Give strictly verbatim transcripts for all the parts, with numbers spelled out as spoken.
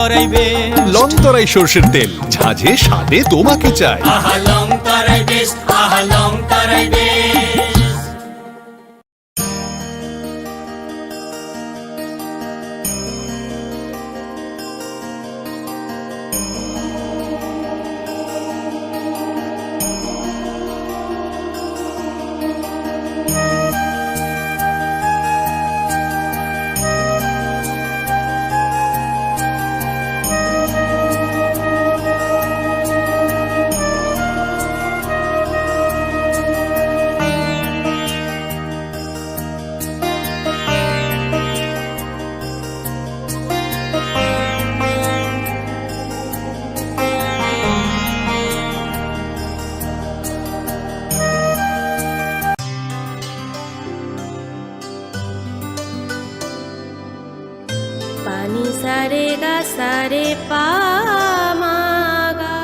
লংতরাই সর্ষের তেল, ঝাঁঝে স্বাদে তোমাকে চাই। আহা লংতরাই বেশ, আহা লংতরাই বেশ। Pani sa re ga sa re pa ma ga.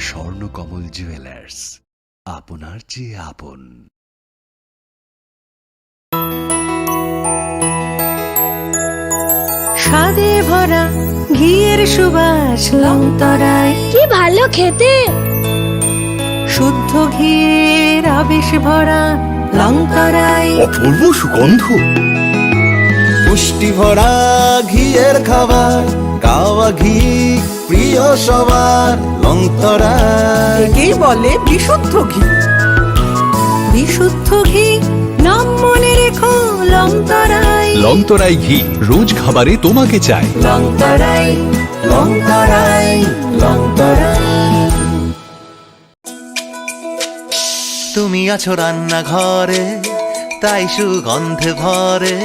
Swarnakamal jewellers, আপনার চেয়ে আপন। স্বাদে ভরা ঘিয়ের সুবাস লংতরাই। কি ভালো খেতে। শুদ্ধ ঘিয়ের আবেশ ভরা লংতরাই। অপূর্ব সুগন্ধ। পুষ্টি ভরা ঘিয়ের খাবার, গাওয়া ঘি প্রিয় সবার লংতরাই। একেই বলে বিশুদ্ধ ঘি। বিশুদ্ধ ঘি, নাম মনে রেখো লংতরাই। লংতরাই ঘি, রোজ খাবারে তোমাকে চাই। লংতরাই, লংতরাই, লংতরাই। তুমি আছো রান্নাঘরে, তাই সুগন্ধে ভরে।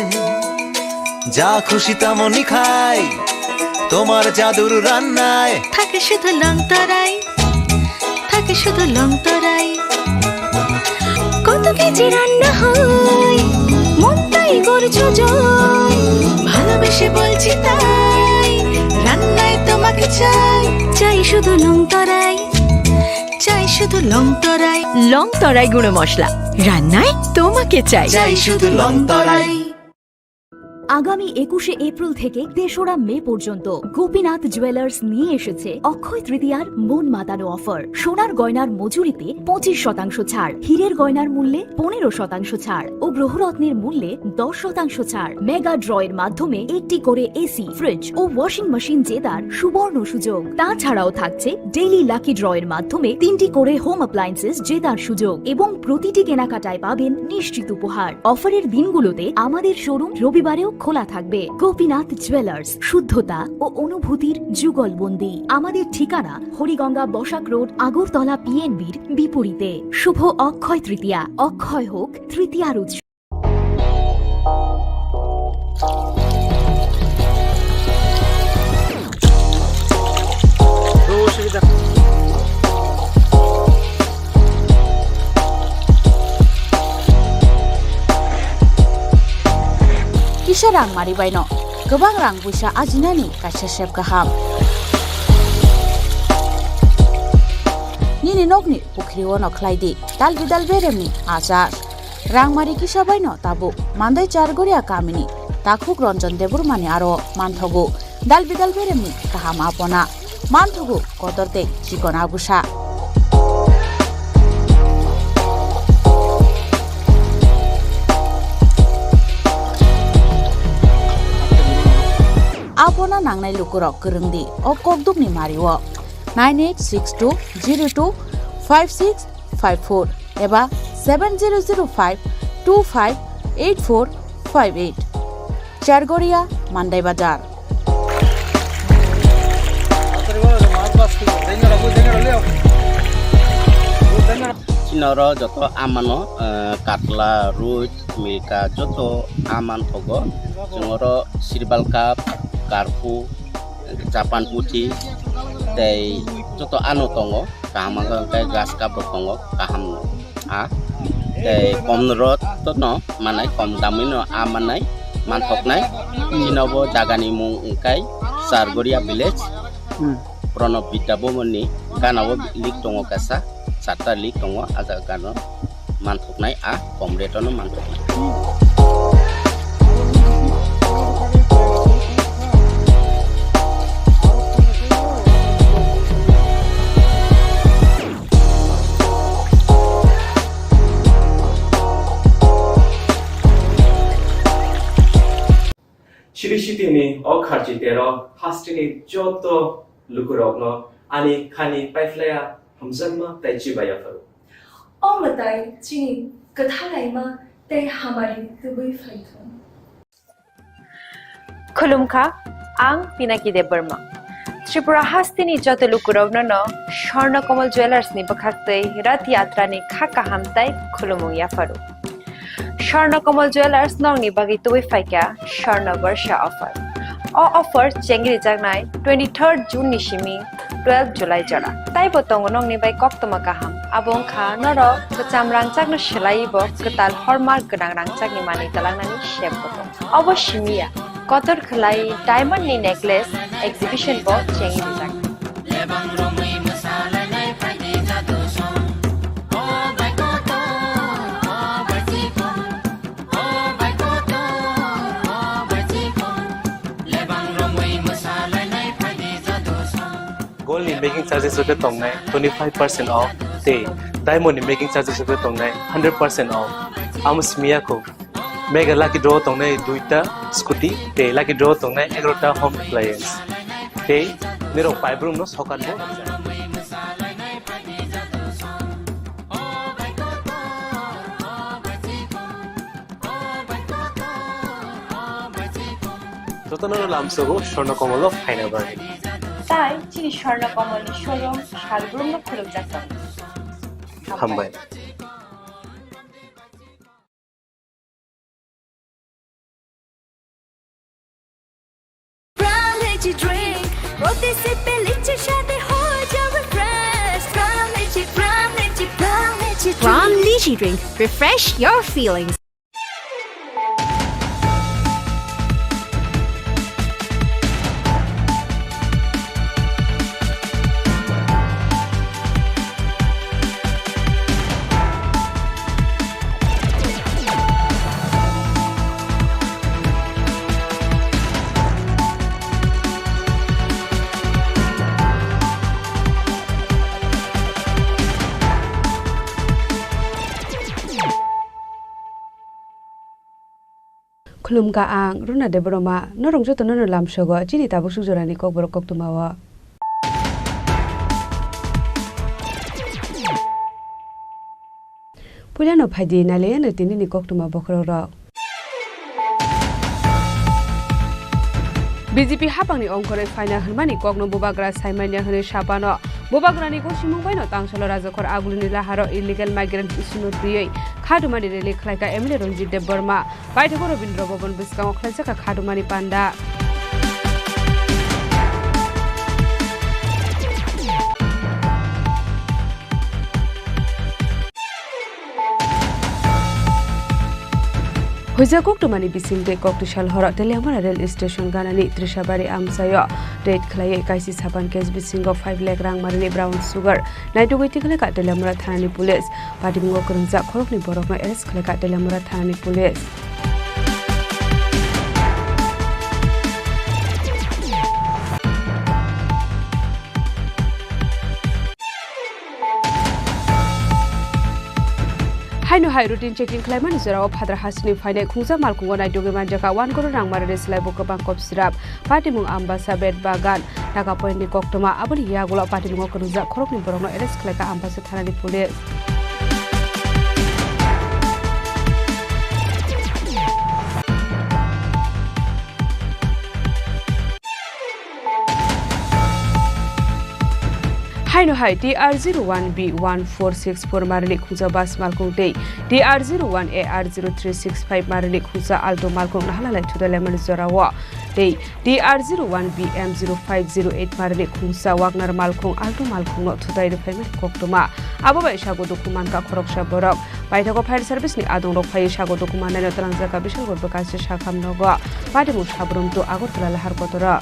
যা খুশি তেমনই খাই, তোমার জাদুর রান্নায়। থাকে শুধু লংতরাই, থাকে শুধু লংতরাই। কত কেজি রান্না হয়, মনটাই করছো জয়। ভালোবেসে বলছি তাই, রান্নায় তোমাকে চাই। চাই শুধু লংতরাই, চাই শুধু লংতরাই। লংতরাই গুঁড়ো মশলা, রান্নায় তোমাকে চাই। চাই শুধু লংতরাই। আগামী একুশে এপ্রিল থেকে তেসরা মে পর্যন্ত গোপীনাথ জুয়েলার্স নিয়ে এসেছে অক্ষয় তৃতীয়ার মন মাতানো অফার। সোনার গয়নার মজুরিতে পঁচিশ শতাংশ ছাড়, হীরের গয়নার মূল্যে পনেরো শতাংশ ছাড় ও গ্রহরত্নের মূল্যে দশ শতাংশ ছাড়। মেগা ড্রয়ের মাধ্যমে একটি করে এসি, ফ্রিজ ও ওয়াশিং মেশিন জেতার সুবর্ণ সুযোগ। তাছাড়াও থাকছে ডেইলি লাকি ড্রয়ের মাধ্যমে তিনটি করে হোম অ্যাপ্লায়েন্সেস জেতার সুযোগ এবং প্রতিটি কেনাকাটায় পাবেন নিশ্চিত উপহার। অফারের দিনগুলোতে আমাদের শোরুম রবিবারেও খোলা থাকবে। গোপীনাথ জুয়েলার্স, শুদ্ধতা ও অনুভূতির যুগলবন্দি। আমাদের ঠিকানা হরিগঙ্গা বসাক রোড, আগরতলা পিএনবির বিপরীতে। শুভ অক্ষয় তৃতীয়া, অক্ষয় হোক তৃতীয়ার উৎসব। Kisa rang mari baino kwbang rang puisa ajinani kaisa sep kaham. Nini nokni pukhri-o no khlai di dal bidal beremni achar. Rangmari kisa baino tabuk Mandai Chargoria kamini takhuk Ranjan Debbarmani aro manthogo dal bidal beremni kaham apona, manthogo kotor tei chikon abusa. Apona nangnai lukurok kwrwng di o kokdukni mario nine eight six two zero two five six five four eba seven zero zero five two five eight four five eight. Chargoria, Mandai Bazar. Chini oro joto amano, eh, katla, roi, milka, joto aman thogo. Chwng oro sirbal cup, karpu, chapan puthi, tei joto ano tongo. Kaham wngkha hwnkhe grass cup rok tongo, kaham no. A Tei kom rot no manai, kom damwi no a manai, manthoknai. Chini bo jaga ni mung wngkha Chargoria village. Hmm. Pranab Vidya Bhavan ni gana o link tongo kaisa, charta link tongo, a jaga gana o manthoknai, a kom rate o no manthoknai. Siri sitini o kharchi tero hasteni joto lukurokno ani khani paiphlaiya hamjakma tei chibai yapharo. O mwtai chini kwthalaima tei hamari tubui phaithung. Khulumkha, ang Pinaki Debbarma. Tripura hasteni joto lukurokno no Swarna Kamal Jewellers ni bwkhaktwi Rath Yatra ni kha kaham tai khulumung yapharo. Swarna Kamal Jewellers nokni bagwi tubui phaikha Swarna Barsha offer. O offer chengrijaknai twenty-third June ni simi twelve July jora. Taibo tongo nokni bai koktwma kaham. Abo wngkha norok kwcham rangchakno swlaiwi bo kwtal hallmark gwnang rangchakni manwi twlangnani sep bo tongo. Obo simi ya, kotor khwlai diamond ni necklace exhibition bo chengwi rijak. Gold ni making charges rok tongnai twenty five percent off, tei diamond ni making charges rok tongnai hundred percent off. Amo simi ya kho. Mega lucky draw tongnai duita scooty, tei lucky draw tongnai egarota home appliance. Tei nirok paibrum no sokan bo. Jotono lamsogo Swarna Kamal o phaina bagwi. Tai chini Swarna Kamal ni showroom salbrum no khulumjak tongo. Hambai. Pran Lychee Drink, প্রতি সিপে লিচি স্বাদে হয়ে যাবে fresh. Pran Lychee, Pran Lychee, Pran Lychee Drink। Pran Lychee Drink, refresh your feelings. Khulumkha ang Runa Debbarma, norok jotono no lamsogo chini tabuk suk jorani kokborok koktwma o. Puilano phaidi nailaiano tinini koktwma bokhorok rok. B J P hapangni ongkhorwi phaina hwnmani kokno bubagra saimanya hwnwi sapano. Bubagrani gosimung baino tangsalo rajakhor agulini laharo illegal migrant issue-no twiwi khadumani rally khlaikha M L A Ranjit Debbarma. Baithakgo Rabindra Bhavan bwskango khlaijak kha khadumani panda. Huijak koktwmani bisingtwi koktwsal horo Teliamura rail station ganani Trishabari amchaio raid khlaiwi kaisi sapan case bisingo five lakh rang marini brown sugar naitugwi tikhlaikha Teliamura thanani police. Patimungo kwrwngjak khoroknwi borokno arrest khlaikha Teliamura thanani police. Haino hai routine checking khlaimani jorao Phadar hasini phainai khungsa malkhungo naitugwi manjakha one crore rang marini slaibo kwbang kop sirap. Patimung Ambasa, Bet Bagan, Nagapoint ni koktwma, aboni yagulo patimungo kwrwngjak khoroknwi borokno arrest khlaikha Ambasa thanani police. Hai Haino hai T R zero one B one four six four marini khungsa bus malkhung tei T R zero one A R zero three six five marini khungsa Alto malkhung nahalalai thudai laimani jorao tei T R zero one B M zero five zero eight marini khungsa Wagner malkhung Alto malkhungno thudai rwphaimani koktwma. Abo bai sago dukhu mankha khoroksa borok. Paithago fire service ni adongrok phaiwi sago dukhu mannaino twlangjakha Bisalgor bwkasi sakham nogo. Patimung Sabrum to Agartala lahar kotoro.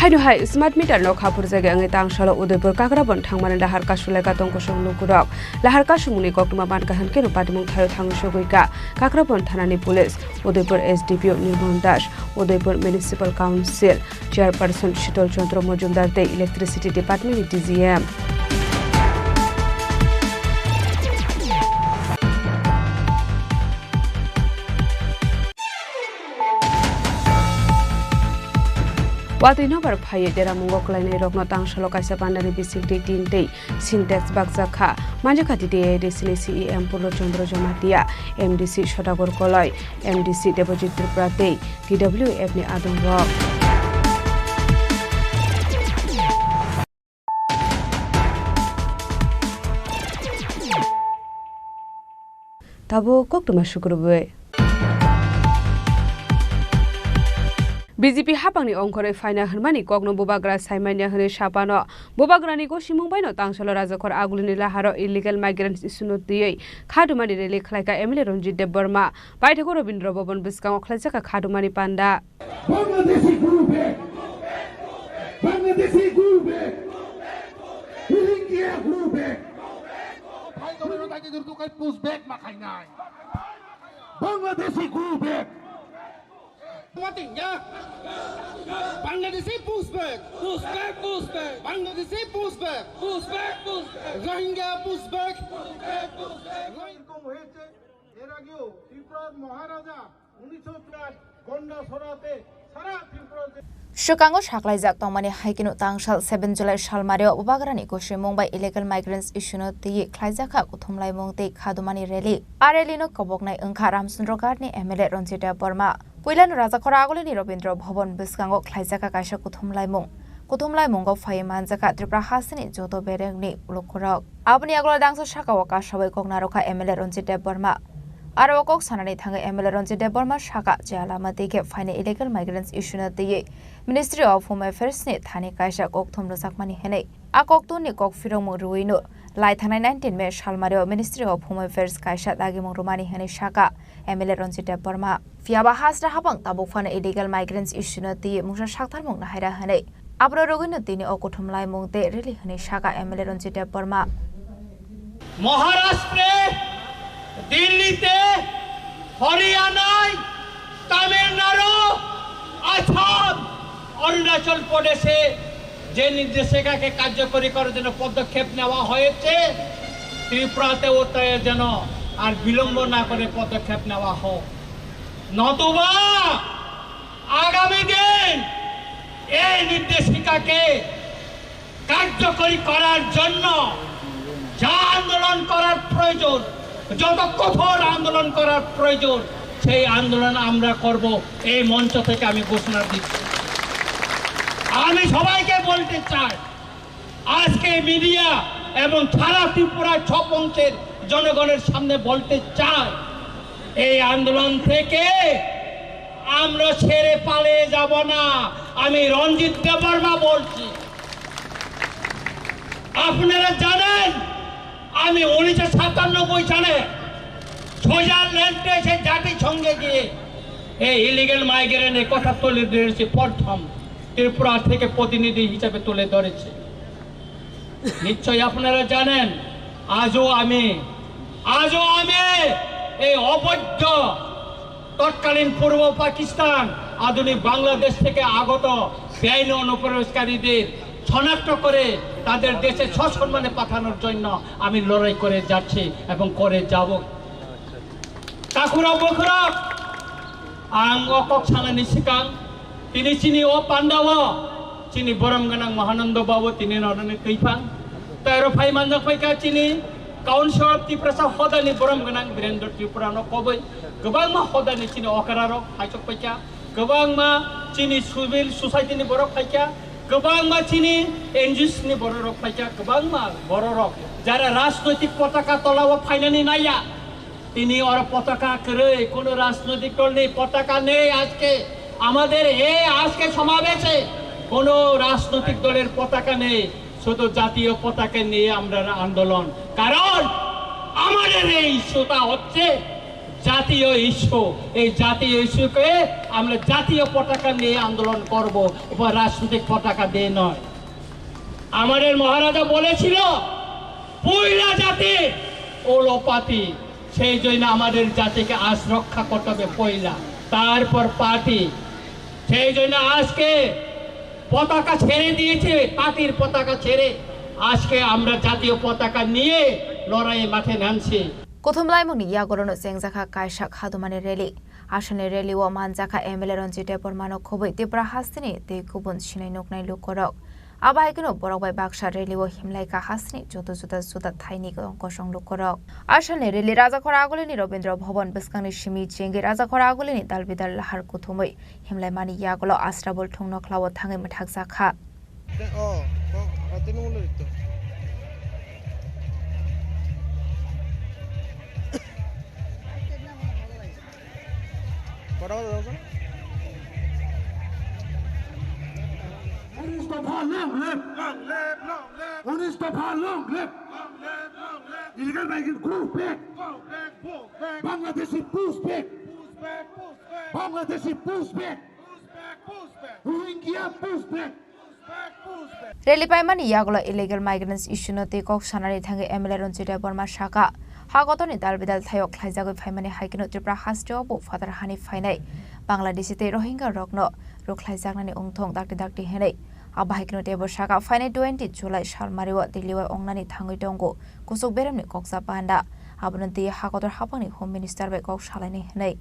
Haino hai smart meter no khaphurjagwi wngwi tangsalo Udaipur Kakrabon thangmani lahar kasulaikha tongkosong lukurok. Lahar kasumungni koktwma mankha hwnkhe no patimung thaio thangwi sogwikha Kakrabon thanani police, Udaipur S D P O Nirmal Das, Udaipur Municipal Council Chairperson Shital Chandra Majumdar tei Electricity Department ni D G M. Watwi nobar phaiwi deramungo kwlainairokno tangsalo kaisa pandani bisingtwi tin tei Sintex bakjak kha. Manjakha T T A A D C ni C E M Purno Chandra Jamatia, M D C Sodagar Koloi, M D C Debojit Tripura tei T W F ni adongrok. Tabuk koktwma sukrubwi. B J P hapangni ongkhorwi phaina hwnmani kokno bubagra saimanya hwnwi sapano. Bubagrani gosimung baino tangsalo rajakhor agulini laharo illegal migrants issue no twiwi khadumani rally khlaikha M L A Ranjit Debbarma. Paithago Rabindra Bhavan bwskango khlaijakha khadumani panda. Bangladeshi go back. Bangladeshi go back. Rohingya go back. Bhai, tomar lage jodi tu kai push back ma khai nai. Bangladeshi go back. Mati ya. Bangladeshi push back. Push back, push back. Bangladeshi push back. Push back, push back. Rohingya push back. Push back, push back. এরকম হয়েছে, এর আগেও ত্রিপুরার মহারাজা উনিশশো চুয়াত্তর গন্ডা সরাতে সারা ত্রিপুরা যে Swkango saklaijak tongmani hai kheno tangsal seven July salmario bubagrani gosimung bai illegal migrants issue no twiwi khlaijakha kuthumlaimung tei khadumani rally. A rally no koboknai wngkha Ramchandra Ghat ni M L A Ranjit Debbarma. Puilano rajakhor agulini Rabindra Bhavan bwskango khlaijakha kaisa kuthumlaimung. Kuthumlaimungo phaiwi manjakha Tripura hasteni joto berengni lukurok. Aboni yagulo dangsa sakao kasawi kok narwkha M L A Ranjit Debbarma. Aro o kok sanani thangwi M L A Ranjit Debbarma saka je lama twi khe phainai illegal migrants issue no twiwi Ministry of Home Affairs ni thani kaisa kokthum rwjakmani hwnwi. A kokthumni kok phirokmung rwino lai thangnai nineteen May salmario Ministry of Home Affairs kaisa dagimung rwmani hwnwi saka M L A Ranjit Debbarma. Phiyaba hasra hapang tabuk phano illegal migrants issue no twiwi mungsa saktharmung nahaira hwnwi. Abro rwgwino tini o kuthumlaimung tei rally hwnwi saka M L A Ranjit Debbarma. মহারাষ্ট্রে, দিল্লিতে, হরিয়ানায়, তামিলনাড়ু, আসাম, অরুণাচল প্রদেশে যে নির্দেশিকাকে কার্যকরী করার জন্য পদক্ষেপ নেওয়া হয়েছে, ত্রিপুরাতেও তাই যেন আর বিলম্ব না করে পদক্ষেপ নেওয়া হোক। নতুবা আগামী দিন এই নির্দেশিকাকে কার্যকরী করার জন্য যা আন্দোলন করার প্রয়োজন, যত কঠোর আন্দোলন করার প্রয়োজন, সেই আন্দোলন আমরা করব। এই মঞ্চ থেকে আমি ঘোষণা দিচ্ছি। আমি সবাইকে বলতে চাই, আজকে মিডিয়া এবং সারা ত্রিপুরা সব অংশের জনগণের সামনে বলতে চাই, এই আন্দোলন থেকে আমরা ছেড়ে পালিয়ে যাব না। আমি রঞ্জিত দেববর্মা বলছি। আপনারা জানেন, আমি উনিশশো সাতানব্বই সালে সুইজারল্যান্ডে এসে জাতিসংঘে গিয়ে এই ইলিগাল মাইগ্রেন্টের কথা তুলে ধরেছি, প্রথম ত্রিপুরা থেকে প্রতিনিধি হিসেবে তুলে ধরেছি। নিশ্চয়ই আপনারা জানেন, আজও আমি, আজও আমি এই অবৈধ তৎকালীন পূর্ব পাকিস্তান, আধুনিক বাংলাদেশ থেকে আগত বেআইনি অনুপ্রবেশকারীদের শনাক্ত করে তাদের দেশে সসম্মানে পাঠানোর জন্য আমি লড়াই করে যাচ্ছি এবং করে যাব। Takhurok bukhurok, ang o kok sanani swkang, tini chini o pandao, chini borom gwnang Mahanando Babu tini norokni twiphang. Tei oro phai manjak phaikha chini Council of Tiprasa hodani borom gwnang Birendra Tripura no koboi kwbangma hodani chini okra rok phaisok paikha, kwbangma chini civil society ni borok phaikha, kwbangma chini N G Os ni borok rok phaikha, kwbangma borok rok jara rajnoitik potaka tola o phainani naiya. Tini oro potaka kwrwi, kono rajnoitik dol ni potaka nei ajke. Amader e ajke somabeshe kono rajnoitik doler potaka nei, shudu jatiyo potaka niye amra andolon. Karon amader ei issue ta hocche jatiyo issue. Ei jatiyo issue ke amra jatiyo potaka niye andolon korbo, uba rajnoitik potaka diye noy. Amader Maharaja bolechilo, "Poila jati, olo pati." সেই জন্য আমাদের জাতিকে আজ রক্ষা করতে হবে পয়লা, তারপর পার্টি। সেই জন্য আজকে পতাকা ছেড়ে দিয়েছে, পার্টির পতাকা ছেড়ে আজকে আমরা জাতীয় পতাকা নিয়ে লড়াইয়ে মাঠে নামছি। Kuthumlaimungni yagorono chengjakha kaisa khadumani rally. Asalni rally o manjakha M L A Ranjit Debbarmano khobwi Tipra hasteni tei kubun sinai nuknai lukurok. Abo hai kheno borok bai baksa rally o himlai kha hasteni joto juda juda thaini kosong lukurok. Asalni rally Rajakhor Agulini Rabindra Bhavan bwskangni simi chengwi Rajakhor Agulini dalbidal lahar kuthumwi himlaimani yagulo Asrabul thung nokhlao thangwi mwthakjak kha. উনিশ দফা long live! Long live, long live! উনিশ দফা long live! Long live, long live! Illegal migrant go back! Go back, go back! Bangladeshi push back! Push back, push back! Bangladeshi push back! Push back, push back! Rohingya push back! Rally paimani yagulo illegal migrants issue no tei kok sanani thangwi M L A Ranjit Debbarma saka, ha kotorni dalbidal thaio khlaijagwi phaimani hai kheno Tripura hasteo bo phatar hani phainai Bangladeshi tei Rohingya rokno rwkhlaijaknani wngthong dakti dakti hinwi. Abo hai kheno teibo saka phainai twenty July salmario Delhi o wngnani thangwi tongo kuchuk beremni koksa panda. Abono twi ha kotor haphangni Home Minister bai kok salainai hinwi.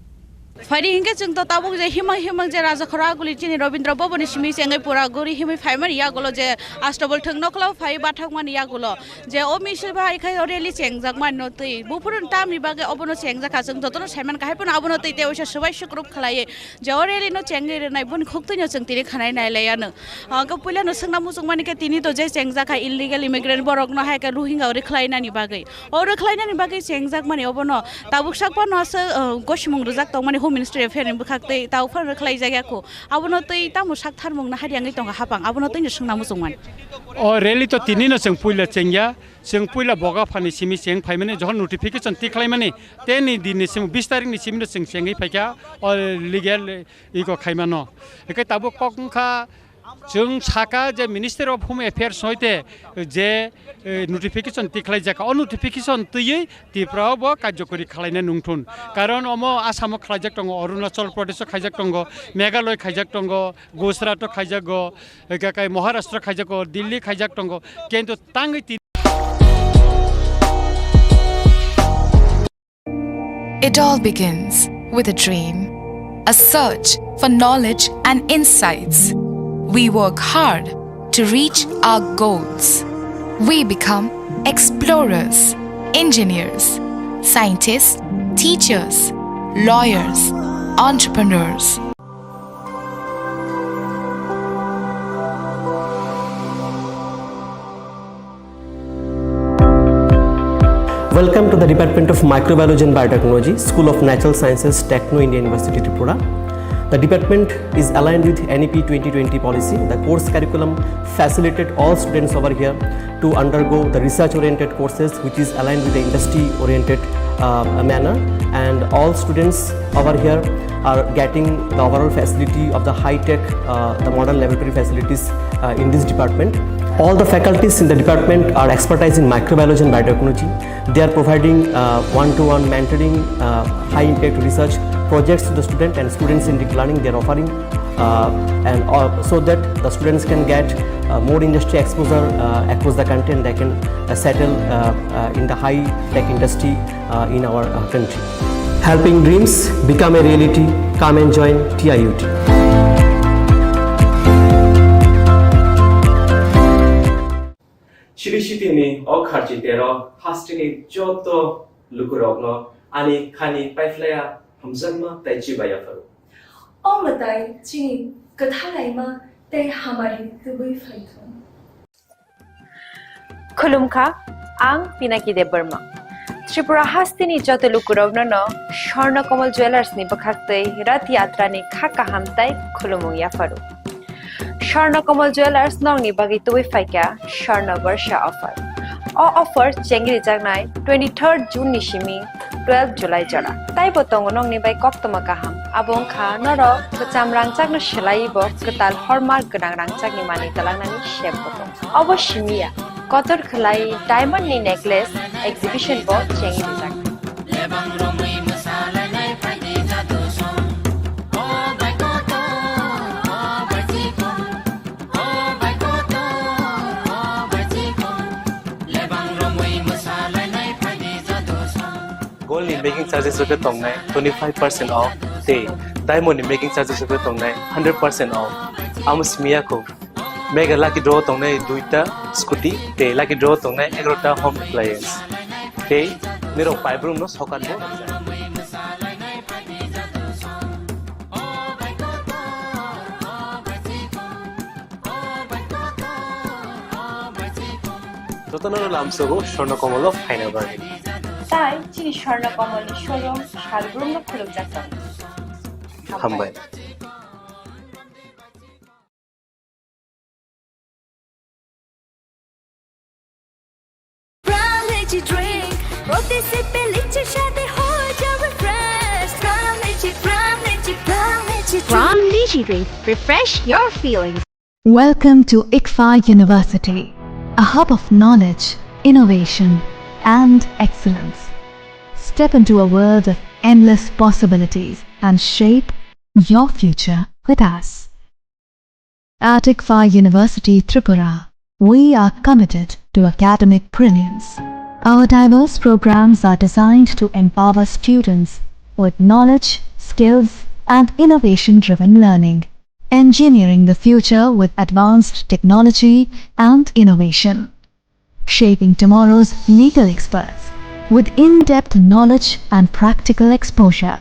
Phaidi hinkhe chwng to tabuk je himang himang je Rajakhor Aguli chini Rabindra Bhavan ni simi chengwi pura guri himwi phaimani yagulo je Astabul thwng nokhlao phai bathakmani yagulo je o misil bai khai o rally chengjakmani no twi buphuru tamni bagwi obono chengjak kha chwng jotono saiman kha hai phano abono twi tei oisa swbai sukrup khlaiwi je o rally no chengwi rwnai boni khuktwi no chwng tini khanai nai lai ano. Hwnkhe puilano swngna muchungmani khe tini to je chengjak kha illegal immigrant borokno hai khe Rohingya o rwkhlainani bagwi. O rwkhlainani bagwi chengjakmani obono tabuk sakphano aswk, uh, gosimung rwjak tongmani Home Ministry Affair ni bwkhak tei tabuk phano rwkhlaijakya kho. Abono twi tamo saktharmung nahari wngwi tongo hapang, abono twino swngna muchungmani. O rally to tinino chwng puila chengya, chwng puila boga phani simi cheng phaimani, jokhon notification tikhlaimani, teni dinni simi bis tarikni simino chwng chengwi phaikha o legal iko khaimano. Hwnkhe tabuk kok wngkha, chwng saka je Minister of Home Affairs hoite je, eh, notification tikhlaijak, o notification twiwi Tripura o bo karjokori khlaina nungthun. Karon omo Assam o khlaijak tongo, Arunachal Pradesh o khaijak tongo, Meghalaya khaijak tongo, Gujarat o khaijago, eh, kakai Maharashtra khaijago, Delhi khaijak tongo. Kintu tangwi ti- It all begins with a dream, a search for knowledge and insights. We work hard to reach our goals. We become explorers, engineers, scientists, teachers, lawyers, entrepreneurs. Welcome to the Department of Microbiology and Biotechnology, School of Natural Sciences, Techno India University, Tripura. The department is aligned with N E P twenty twenty policy. The course curriculum facilitate all students over here to undergo the research-oriented courses, which is aligned with the industry-oriented, uh, manner, and all students over here are getting the overall facility of the high-tech, uh, the modern laboratory facilities, uh, in this department. All the faculties in the department are expertise in microbiology and biotechnology. They are providing, uh, one-to-one mentoring, uh, high-impact research projects to the student and students in deep learning. They are offering, uh, and, uh, so that the students can get, uh, more industry exposure, uh, across the country, and they can, uh, settle, uh, uh, in the high-tech industry, uh, in our, uh, country. Helping dreams become a reality. Come and join T I U T. Sri Sitini o kharchi tero hasteni joto lukurokno ani khani paiphlaiya hamjakma tei chibai yapharo. O mwtai chini kwthalaima tei hamari tubui phaithung. Khulumkha, ang Pinaki Debbarma. Tripura hasteni joto lukurokno no Swarna Kamal Jewellers ni bwkhaktwi Rath Yatra ni kha kaham tei khulumung yapharo. Swarna Kamal Jewellers nokni bagwi tubui phaikha Swarna Barsha offer. O offer chengrijaknai twenty-third June ni simi twelve July jora. Taibo tongo nokni bai koktwma kaham. Abo wngkha norok kwcham rangchakno swlaiwi bo kwtal hallmark gwnang rangchakni manwi twlangnani sep bo tongo. Obo simi ya, kotor khwlai diamond ni necklace exhibition bo chengrijaknai. Gold ni making charges rok khe tongnai twenty five percent off tei diamond ni making charges rok khe tongnai hundred percent off. Amo simi ya kho. Mega lucky draw tongnai duita scooty tei lucky draw tongnai egarota home appliance. Tei nirok paibrumno sokat bo rijak. Jotono lamsogo Swarna Kamal o phaina bagwi. Tai chini Swarna Kamal ni showroom salbrumno khulukjak tongo. Hambai. Pram Lychee drink, proti sip e lychee shadi ho jawe fresh. Pram Lychee, Pram Lychee, Pram Lychee drink. Pram Lychee drink, refresh your feelings. Welcome to ICFAI University, a hub of knowledge, innovation, and excellence. Step into a world of endless possibilities and shape your future with us. At ICFAI University Tripura, we are committed to academic brilliance. Our diverse programs are designed to empower students with knowledge, skills, and innovation-driven learning, engineering the future with advanced technology and innovation, shaping tomorrow's legal experts with in-depth knowledge and practical exposure,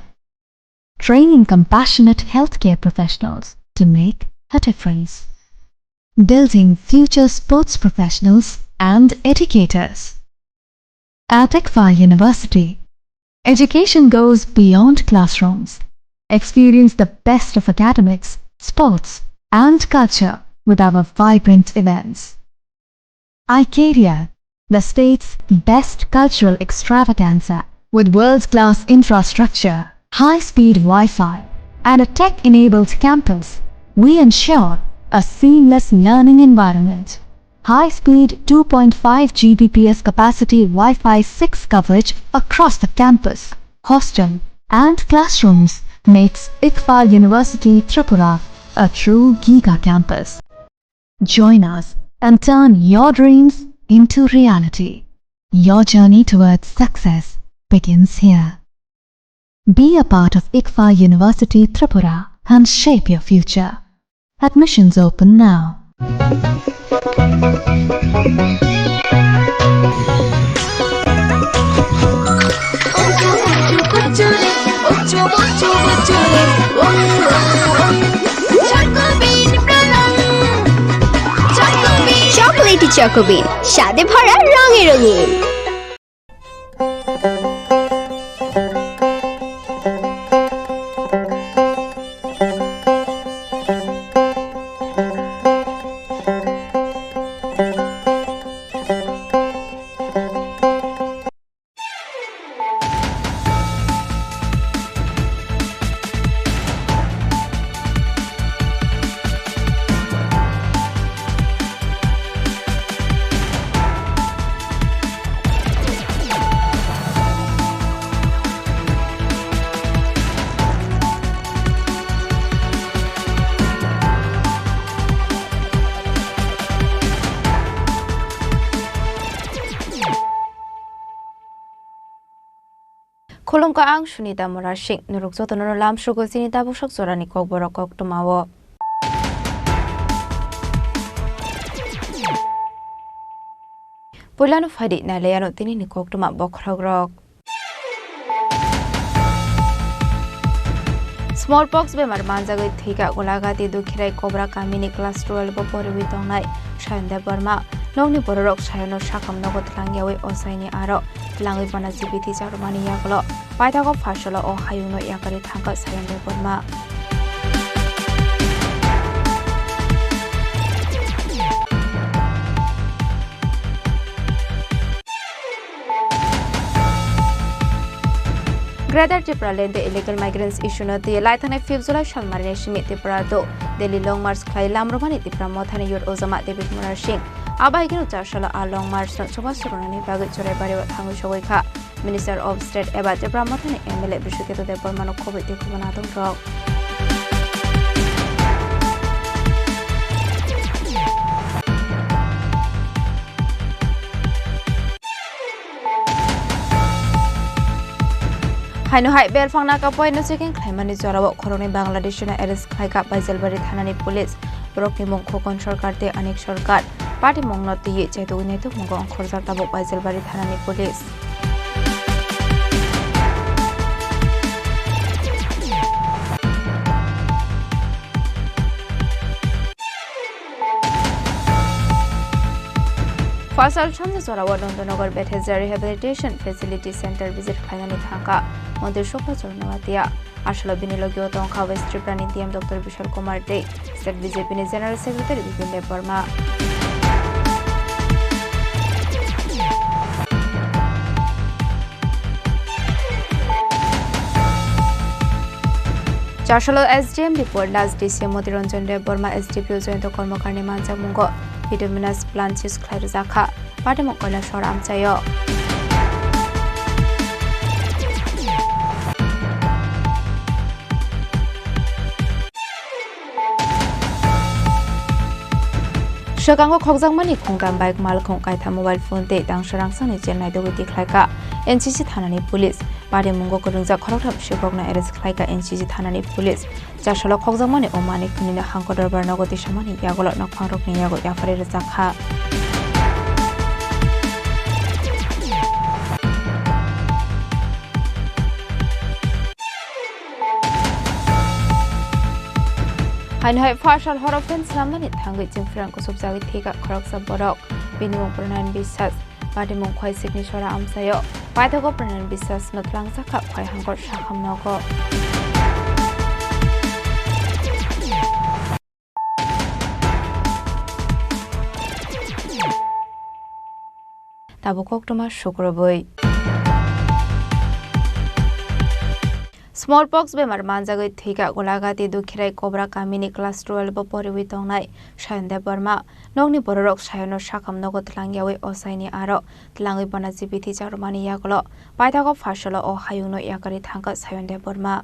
training compassionate healthcare professionals to make a difference, building future sports professionals and educators. At ICFAI University, education goes beyond classrooms. Experience the best of academics, sports, and culture with our vibrant events. iCaria, the state's best cultural extravaganza. With world-class infrastructure, high-speed Wi-Fi, and a tech-enabled campus, we ensure a seamless learning environment. High-speed two point five G B P S capacity Wi-Fi six coverage across the campus, hostel, and classrooms makes ICFAI University Tripura a true giga campus. Join us and turn your dreams into reality. Your journey towards success begins here. Be a part of ICFAI University Tripura and shape your future. Admissions open now. Chocolatey Choco Bean, স্বাদে ভরা, রঙে রঙিন। Khulumkha, ang Sunita Murasing. Norok jotono lamsugo chini tabuk sak jorani kokborok koktwmao. Puilano phaidi nailaiano tinini koktwma bokhorokrok. Smallpox bemar manjagwi thwikha Golagati Dukhirai Kobra kamini class twelve o poriwi tongnai Sayon Debbarma. Nokni bororok Sayono sakham nogo twlangyawi ochaini aro twlangwi bana jibiti charwmani yagulo paithago Pharsalo o hayungno yakarwi thangkha Sayon Debbarma. Greater Tipraland tei illegal migrants issue no twi laithangnai fifth July salmarini simi Tripura do Delhi Long March khlai lamrwmani Tipra Mothani Youth Ojama David Murasing. Abo hai kheno char salo a Long March no chubachu rwnani bagwi Churaibari o thangwi sogwi kha. Minister of State eba Tipra Mothani M L A Biswaketu Debbarmano khobwi tei khobanatongrok. Haino hai belphang naka poino checking khlaimani jorao khoroknwi Bangladeshino arrest khlaikha Baijalbari thanani police. Borokni mung Khokon Sarkar tei Anik Sarkar. Patimungno twiwi chaitugwi naitukmungo ongkhorjak tabuk Baijalbari thanani police. Phasal sanja jorao Nandanagar Bethesda Rehabilitation Facility Center visit khlainani thangkha Montri Subhachar Noatia. Asalo bini logio tongkha West Tripura ni D M Doctor Bishal Kumar tei State B J P ni General Secretary Bipin Debbarma. Char salo S D M Bipol Das, D C Motiranjan Debbarma, S D P O Jayanta Karmakar ni manjakmungo bituminous plant seize khlai rwjakha. Patimung Kailasor amchaio. Swkango khokjakmani khungtam bike, malkhung kaitham, mobile phone tei tangsa rangsani chennai dogwi tikhlaikha N C C thanani police. Patimung kwrwngjak khoroktham sibokno arrest khlaikha N C C thanani police. Char salo khokjakmani o manwi khwnwino Hangko Dorbar nogo tisamani yagulo nokphangrokni yago yapharwi rwjakha. Haino hai Pharsal horo fan slamnani thangwi chwngphrang kusubjagwi thwikha khoroksa borok. Bini mung Pronayan Biswas. Patimung Khwai Sikni Sora amchaio. Paithago Pronayan Biswas no twlangjakha Khwai Hangkor sakham nogo. Tabuk koktwma sukrubwi. Smallpox bemar manjagwi thwikha Golagati Dukhirai Kobra kamini class twelve o poriwi tongnai Sayon Debbarma. Nokni bororok Sayono sakham nogo twlangyawi ochaini aro twlangwi bana jibiti charwmani yagulo paithago Pharsalo o hayungno yakarwi thangkha Sayon Debbarma.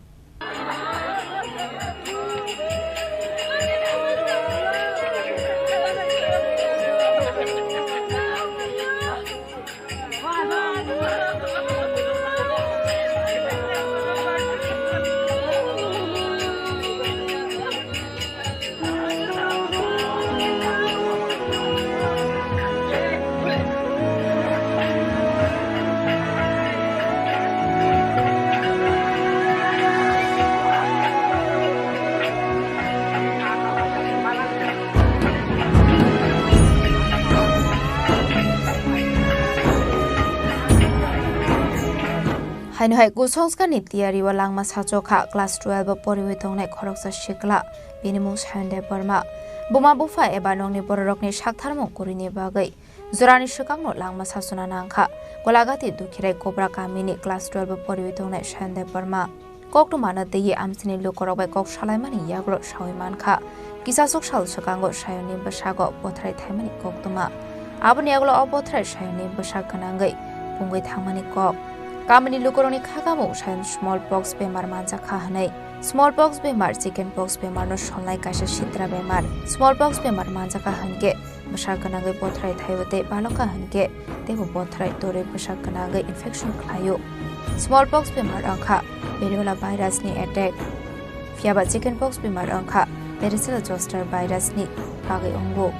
Haino hai kusongskarni tiyari o langma sachokha class twelve o poriwi tongnai khoroksa sikla, bini mung Sayon Debbarma. Buma bupha eba nokni bororokni saktharmung kwrwini bagwi jorani swkangno langma sachona nangkha Golagati Dukhirai Kobra kamini class twelve o poriwi tongnai Sayon Debbarma. Koktwmano twiwi amchaini lukurok bai kok salaimani yagulo sawi mankha. Kisasok sal swkango Sayonni bwsago bothrai thaimani koktwma. Aboni yagulo o bothrai Sayonni bwsak gwnangwi pungwi thangmani kok. Kamini lukurokni khakamung Sayon smallpox bemar manjakha hwnwi. Smallpox bemar, chickenpox bemarno solnai kaisa sitra bemar. Smallpox bemar manjakha hwnkhe bwsak gwnangwi bothrai thaio tei balokha hwnkhe teibo bothrai torwi bwsak gwnangwi infection khlaio. Smallpox bemar wngkha Variola virus ni attack. Phiyaba chickenpox bemar wngkha Varicella zoster virus ni bagwi wngo.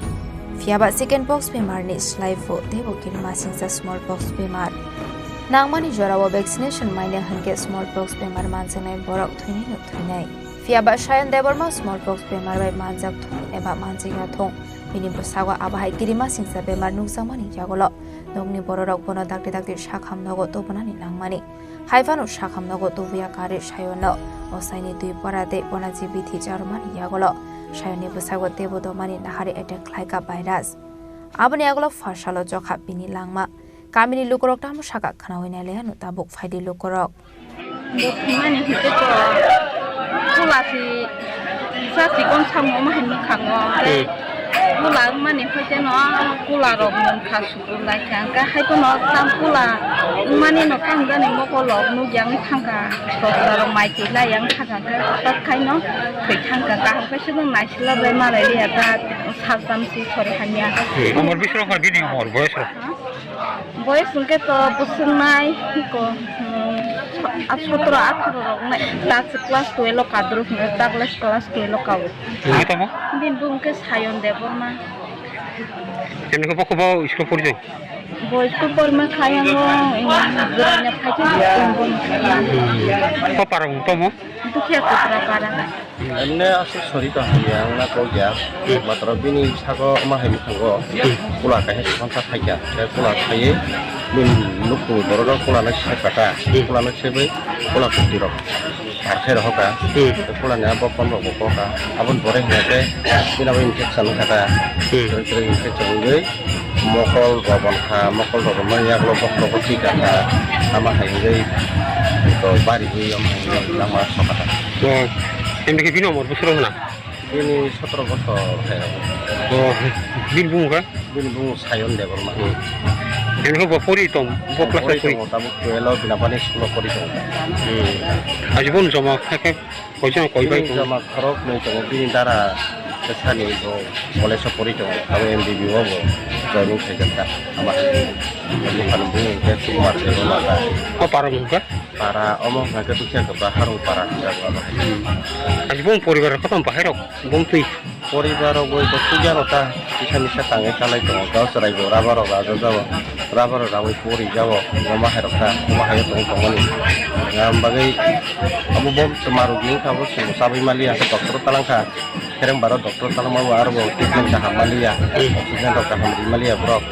Phiya ba chicken pox bemar ni slai phu teibo kirimasingcha small pox bemar. Nangmani jora o vaccination mai nai hwnkhe small pox bemar manjaknai borok thwinai no thwinai. Phiya ba Sayan Debbarma small pox bemar bai manjak thung eba manjakya thung, bini bwsago abo hai kirimasingcha bemar nukjakmani yagulo nokni bororok bono dakti dakti sakham nogo tubunani nangmani. Hai phano sakham nogo tubuya karwi Sayan no osaini twi pora tei bono G B T charwmani yagulo Sayan ni bwsago teibo domani nahari attack khlaikha virus. Aboni yagulo pharsalo chokha bini langma. Kamini lukurok tamo saka khwnawi nailaiya no tabuk phaidi lukurok. Bo thwimani hwnkhe to kula si sa sikon samung omo hai mwkhango. Hmm. Kula wngmani hwnkhe no kula rok mungkha sukur laikha. Hwnkhe hai phano tam kula wngmani no tamo jani mokol rok nukya wng thangkha. Doktor rok mai twi laiya wng thangkha hwnkhe hwtak khaino thwi thangkha. Kaham khe se bo naisila bai malai liya ta sal tam si sori hamya. Hmm. Umor bisro kha bini umor boyos rok? Ha? Boyes hwnkhe to bwswk nai, ko, hmm, a sotro atharo rok nai, ta se class twelve o kadrwk hwnkhe, ta class, class twelve o kao. Bini tamo? Bini bumung khe Sayon Debbarma. Chini khe bokhe bo school pori jai? Bo school porima khayango, em, Joranya phaikhe school boni. Ko para mung tamo? Dukhiya Kotra para. Emne aswk sori tong hamya wngna kok ya. Hmm. Matwrok bini sago ma hai mwkhango. Hmm. Kula kaisa swkang ta phaikha. Tei kula khaiwi bini nukhungni borok rok kula no sep kha ta. Hmm. Kula no sebwi kula kwtwi rok par khai rw kha. Hmm. Kula ni a bopon rok bo kok kha. Aboni pore hwnkhe bini abo infection wngkha ta. Hmm. Kwrwi kwrwi infection wngwi mokol rok bonkha, mokol rok bonkha, yagulo bokol rok thwi kha ta. Ama hai wngwi to bari wi omo hai wngwi langma sok kha ta. O, emni khe bini umor bwswk rok hwnna? Bini sotro bosor hai. O, bini bumung kha? Bini bumung Sayon Debbarma. Hmm. Emni khe bo pori tong, bo class pori pori? Tongo, tabuk twelve o bini bani school o pori tongo. Hmm. Aji bo joma khe khe koisa koi bai bini tongo? Joma khorok nwi tongo, bini dara sani bo college o pori tongo, abo M B B o bo joining khaijak kha. Ama hai buphani bumung khe Sukumar Debbarma. O para bumung kha? Para omo hwnkha khe Dukhiya Kotra Harung para hwnjago abo hai. Hmm. Aji bumung poribar kotom bahai rok bumtwi? Poribar rok bai bo sugya no ta kisa misa tangwi chalai tongo. Gao chwrai bo rubber rok rajajago, rubber rok rawi pori jago. Omo hai rok ta, omo hai rok tong tongmani. Yang bagwi abo bo twma rok ni kha bo chwng chabwi maliya, doctor talang kha. Kereng baro doctor talangma bo aro bo treatment kaham maliya, oxygen rok kaham ri maliya borok.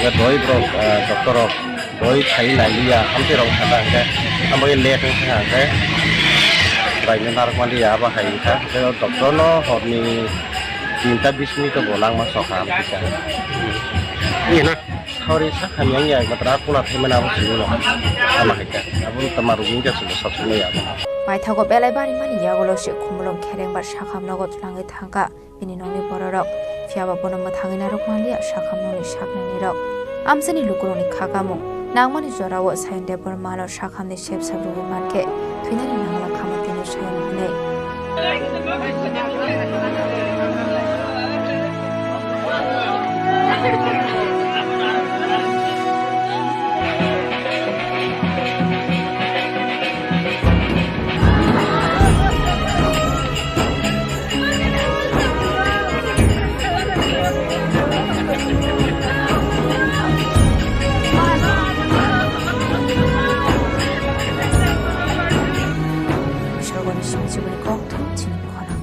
Doi borok, ah, doctor rok doi khai nai liya, amtwi rok kha ta hwnkhe, abo late wngkha hwnkhe, bai no narwk maliya, abo hai wngkha. Tei o doctor no horni tinta bis minute o bo langma sokha amtwi kha. Iya na? Sauri sakha miyang ya, matra kula thaimani abo simi no. Ama hai kha. Abo no tama rugwi wngkha simi sasuk nai abo. Paithago belai barimani yagulo se khumulwng khereng bar sakham nogo twlangwi thangkha bini nokni bororok. Phiya ba bono mwthangwi narwk manliya sakham nokni saknainirok. Amchaini lukurokni kha kamung nangmani jorao Sayan Debbarmano sakhamni sep sap rwui mankhe thwinani nangla khama tini Sayan hwnwi. Sogoni simi chibini kok thum chini khorang.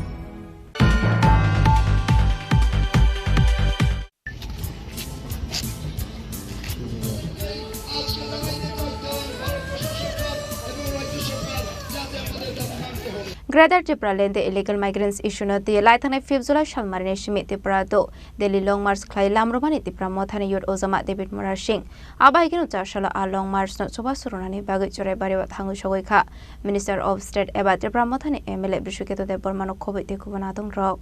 Greater Tipraland Illegal Migrants Issue no twi laithangnai fifth July salmarini simi Tripura two Delhi Long March khlai lamrwmani Tipra Mothani Youth Ojama David Murasing. Abo hai kheno chasalo a Long March no chubachu rwnani bagwi Churaibari o thangwi sogwi kha. Minister of State eba Tipra Mothani M L A Biswaketu Debbarma no khobwi tei kubun adongrok.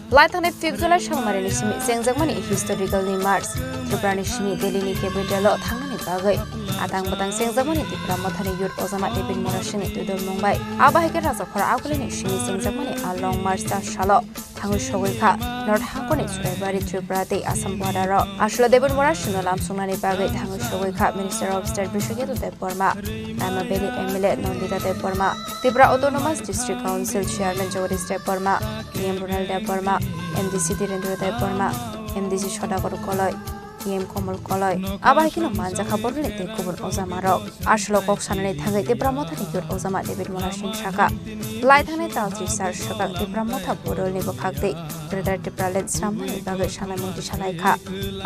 Laithangnai fifth July salmarini simi chengjakmani historical ni march, Tripura ni simi Delhi ni capital o thangnani bagwi atang batang chengjakmani Tipra Mothani Youth Ojama David Murasing ni twidulmung bai. Abo hai khe Rajakhor Agulini simi chengjakmani a Long March chasalo thangwi sogwi kha North Hangkoni Churaibari, Tripura tei Assam border-o. Aswla Debbarma Singno lamsoknani bagwi thangwi sogwi kha Minister of State Biswajit Debbarma, Rama Valley M L A Nandita Debbarma, Tripura Autonomous District Council Chairman Jagadish Debbarma, D M Ronald Debbarma, M D C Dhirendra Debbarma, M D C Sodagar Koloi, D M Komal Koloi. Abo hai kheno manjakha bororokni tei kubun ojamarok. Aswlo kok sanani thangwi Tipra Mothani youth ojama David Mona Singh sakha, lai thangnai tal trisar swkang Tipra Motha bodolni bwkhak tei Greater Tipraland swnamnani bagwi sanai mungti salaikha.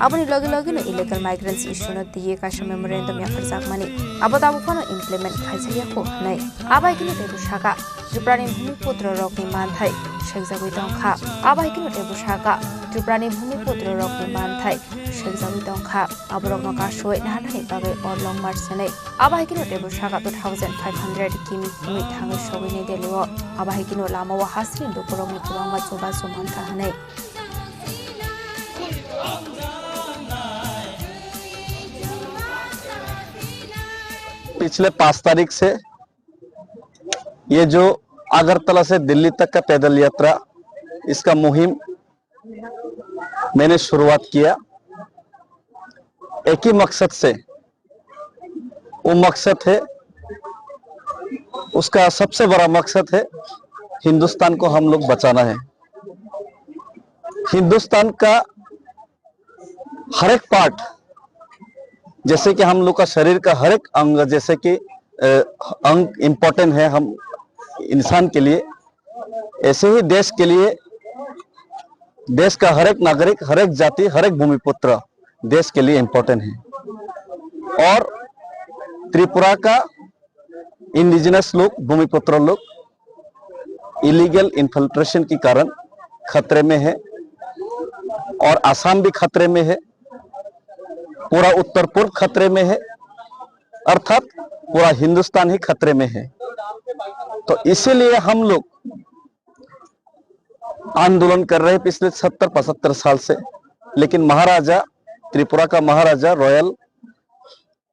Aboni logi logino illegal migrants issue-no twiwi kaisa memorandum yapharjakmani abo tabuk phano implement khaijakya kho hwnwi. Abo hai kheno teibo sakha, Triprani bhumiputro rokni manthai sekjagwi tongkha. Abo hai kheno teibo sakha, Triprani bhumiputro rokni manthai sekjagwi tongkha. Aborokno kasui naharnani bagwi Orlong March hwnwi. Abo hai kheno teibo sakha two thousand five hundred kimi kimi thangwi sogwi New Delhi-o. Abo hai kheno lamao hasini lukurokni kwbangma chubachu mankha hwnwi. पिछले पाँच तारीख से ये जो अगरतला से दिल्ली तक का पैदल यात्रा, इसका मुहिम मैंने शुरुआत किया एक ही मकसद से। वो मकसद है, उसका सबसे बड़ा मकसद है हिंदुस्तान को हम लोग बचाना है। हिंदुस्तान का हर एक पार्ट, जैसे कि हम लोग का शरीर का हर एक अंग, जैसे कि अ, अंग इम्पोर्टेंट है हम इंसान के लिए, ऐसे ही देश के लिए, देश का हर एक नागरिक, हर एक जाति, हर एक भूमिपुत्र देश के लिए इम्पोर्टेंट है। और त्रिपुरा का इंडिजिनस लोग, भूमिपुत्र लोग इलीगल इन्फिल्ट्रेशन के कारण खतरे में है और आसाम भी खतरे में है, पूरा उत्तर पूर्व खतरे में है, अर्थात पूरा हिंदुस्तान ही खतरे में है। तो इसीलिए हम लोग आंदोलन कर रहे हैं पिछले सत्तर पचहत्तर साल से। लेकिन महाराजा, त्रिपुरा का महाराजा रॉयल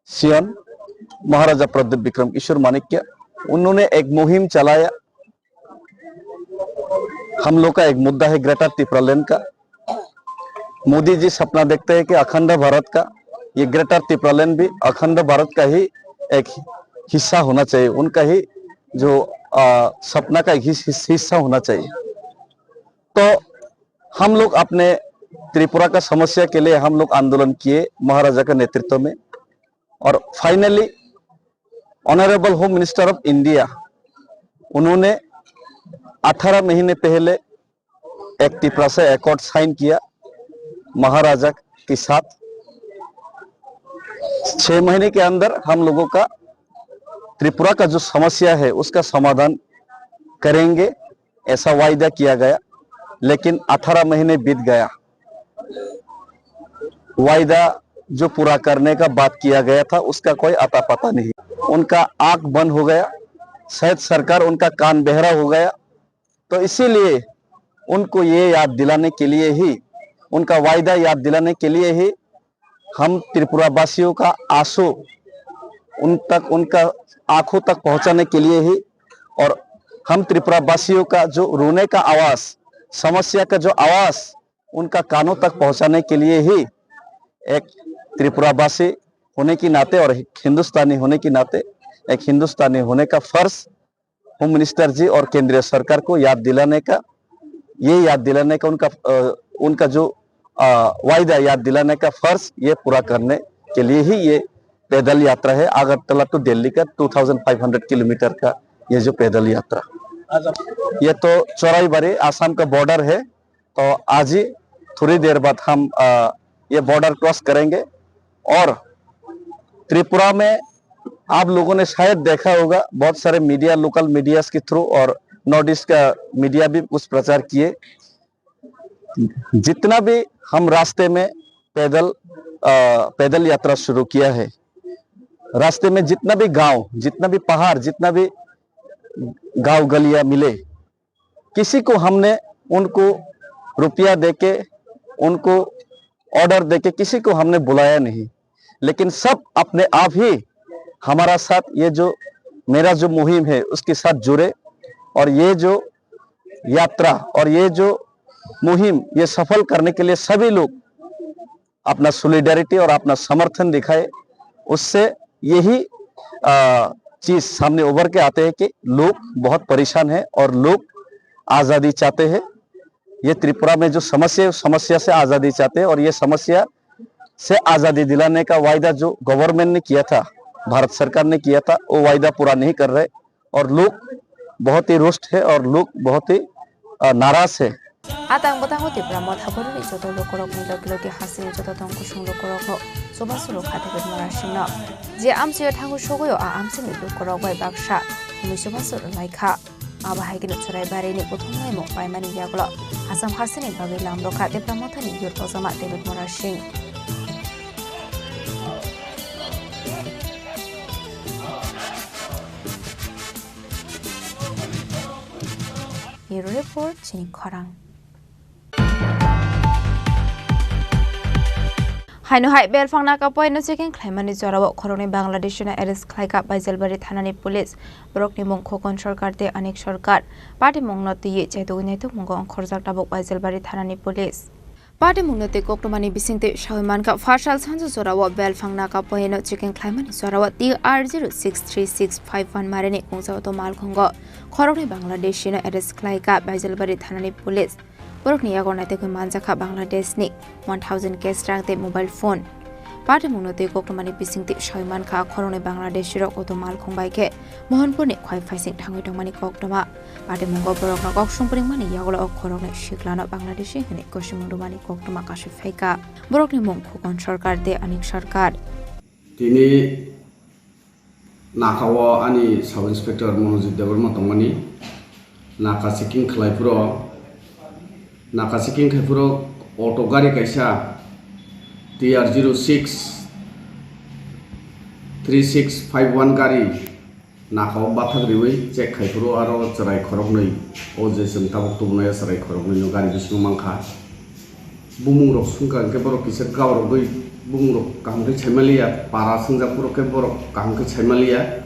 सियन, महाराजा प्रद्युत विक्रम किशोर माणिक्य, उन्होंने एक मुहिम चलाया। हम लोग का एक मुद्दा है ग्रेटर तिप्रालैंड का। मोदी जी सपना देखते हैं कि अखंड भारत का, ये ग्रेटर तिप्रालैंड भी अखंड भारत का ही एक हिस्सा होना चाहिए, उनका ही जो, आ, सपना का एक हिस-, हिस-, हिस्सा होना चाहिए। तो हम लोग अपने त्रिपुरा का समस्या के लिए हम लोग आंदोलन किए महाराजा के नेतृत्व में, और finally honourable home minister of India, उन्होंने अठारह महीने पहले एक तिपरासा अकॉर्ड साइन किया महाराजा के साथ। छह महीने के अंदर हम लोगों का त्रिपुरा का जो समस्या है उसका समाधान करेंगे, ऐसा वायदा किया गया। लेकिन अठारह महीने बीत गया, वायदा जो पूरा करने का बात किया गया था उसका कोई अता पता नहीं। उनका आंख बंद हो गया, शायद सरकार उनका कान बहरा हो गया। तो इसीलिए उनको ये याद दिलाने के लिए ही, उनका वायदा याद दिलाने के लिए ही हम त्रिपुरा वासियों का आंसू उन तक, उनका आंखों तक पहुंचाने के लिए ही, और हम त्रिपुरा वासियों का जो रोने का आवाज, समस्या का जो आवाज, उनका कानों तक पहुंचाने के लिए ही एक त्रिपुरा वासी होने के नाते और एक हिंदुस्तानी होने के नाते, एक हिंदुस्तानी होने का फर्ज होम मिनिस्टर जी और केंद्रीय सरकार को याद दिलाने का, ये याद दिलाने का उनका, अ, उनका जो, अ, वायदा याद दिलाने का फर्ज, ये पूरा करने के लिए ही ये पैदल यात्रा है अगरतला टू दिल्ली का two thousand five hundred kilometre का ये जो पैदल यात्रा। ये तो चोराईबाड़ी आसाम का बॉर्डर है, तो आज ही थोड़ी देर बाद हम, अ, ये बॉर्डर क्रॉस करेंगे और त्रिपुरा में आप लोगों ने शायद देखा होगा, बहुत सारे मीडिया, लोकल मीडियाज के थ्रू और नॉर्थ ईस्ट का मीडिया भी कुछ प्रचार किए। जितना भी हम रास्ते में पैदल, अ, पैदल यात्रा शुरू किया है, रास्ते में जितना भी गांव, जितना भी पहाड़, जितना भी गांव गलियां मिले, किसी को हमने उनको रुपया देके, उनको ऑर्डर देके किसी को हमने बुलाया नहीं, लेकिन सब अपने आप ही हमारा साथ, ये जो मेरा जो मुहिम है उसके साथ जुड़े और ये जो यात्रा और ये जो मुहिम ये सफल करने के लिए सभी लोग अपना सॉलिडारिटी और अपना समर्थन दिखाए, उससे यही, अ, चीज सामने उभर के आते हैं कि लोग बहुत परेशान हैं और लोग आज़ादी चाहते हैं। ये त्रिपुरा में जो समस्या है, उस समस्या से आज़ादी चाहते हैं और ये समस्या से आज़ादी दिलाने का वायदा जो गवर्नमेंट ने किया था, भारत सरकार ने किया था, वो वायदा पूरा नहीं कर रहे और लोग बहुत ही रोस्ट है और लोग बहुत ही, अ, नाराज है। Atang bwtango Tipra Motha Boroni joto lukurokni logi logi hasini joto tong kusung lukurokno chubachu rwkha David Murasingno. Je amchaio thango sogwi o a amchaini lukurok bai baksa hwnwi chubachu rwlaikha. Abo hai kheno Chwraibarini buthumnaimung paimani yagulo Assam hasini bagwi lam rwkha Tipra Mothani youth ojama David Murasing. Bureau Report, chini khorang. Haino hai belphang naka poino checking khlaimani jorao khoroknwi Bangladeshino arrest khlaikha Baijalbari thanani police. Borokni mung Khokon Sarkar tei Anik Sarkar. Patimungno twiwi chaitugwi naitukmungo ongkhorjak tabuk Baijalbari thanani police. Patimungno tei koktwmani bisingtwi sawi mankha, pharsal sanja jorao belphang naka poino checking khlaimani jorao T R zero six three six five one marini kungsa auto malkhungo khoroknwi Bangladeshino arrest khlaikha Baijalbari thanani police. Borokni yago naitukwi manjakha Bangladeshni one thousand cash rang tei mobile phone. Patimungno tei koktwmani bisingtwi sawi mankha, khoroknwi Bangladeshirok auto malkhung bai khe Mohanpurni khwai phaising thangwi tongmani koktwma. Patimungo borokno kok songpringmani yagulo o khoroknwi siklano Bangladeshi hwnwi kosimung rwmani koktwma kasui phaikha. Borokni mung Khokon Sarkar tei Anik Sarkar. Tini nakao ani Sub Inspector Monojit Debbarma tongmani naka checking khlai phuru, naka checking khai phuru auto gari kaisa T R zero six three six five one gari nakao bathak riwi check khai phuru aro chwrai khoroknwi, o je chwng tabuk tubunai o chwrai khoroknwi no gari bisingo mankha. Bumung rok swngkha hwnkhe borok kisa gabrogwi bumung rok kaham khe saimaliya, para swngjak phuru khe borok kaham khe saimaliya.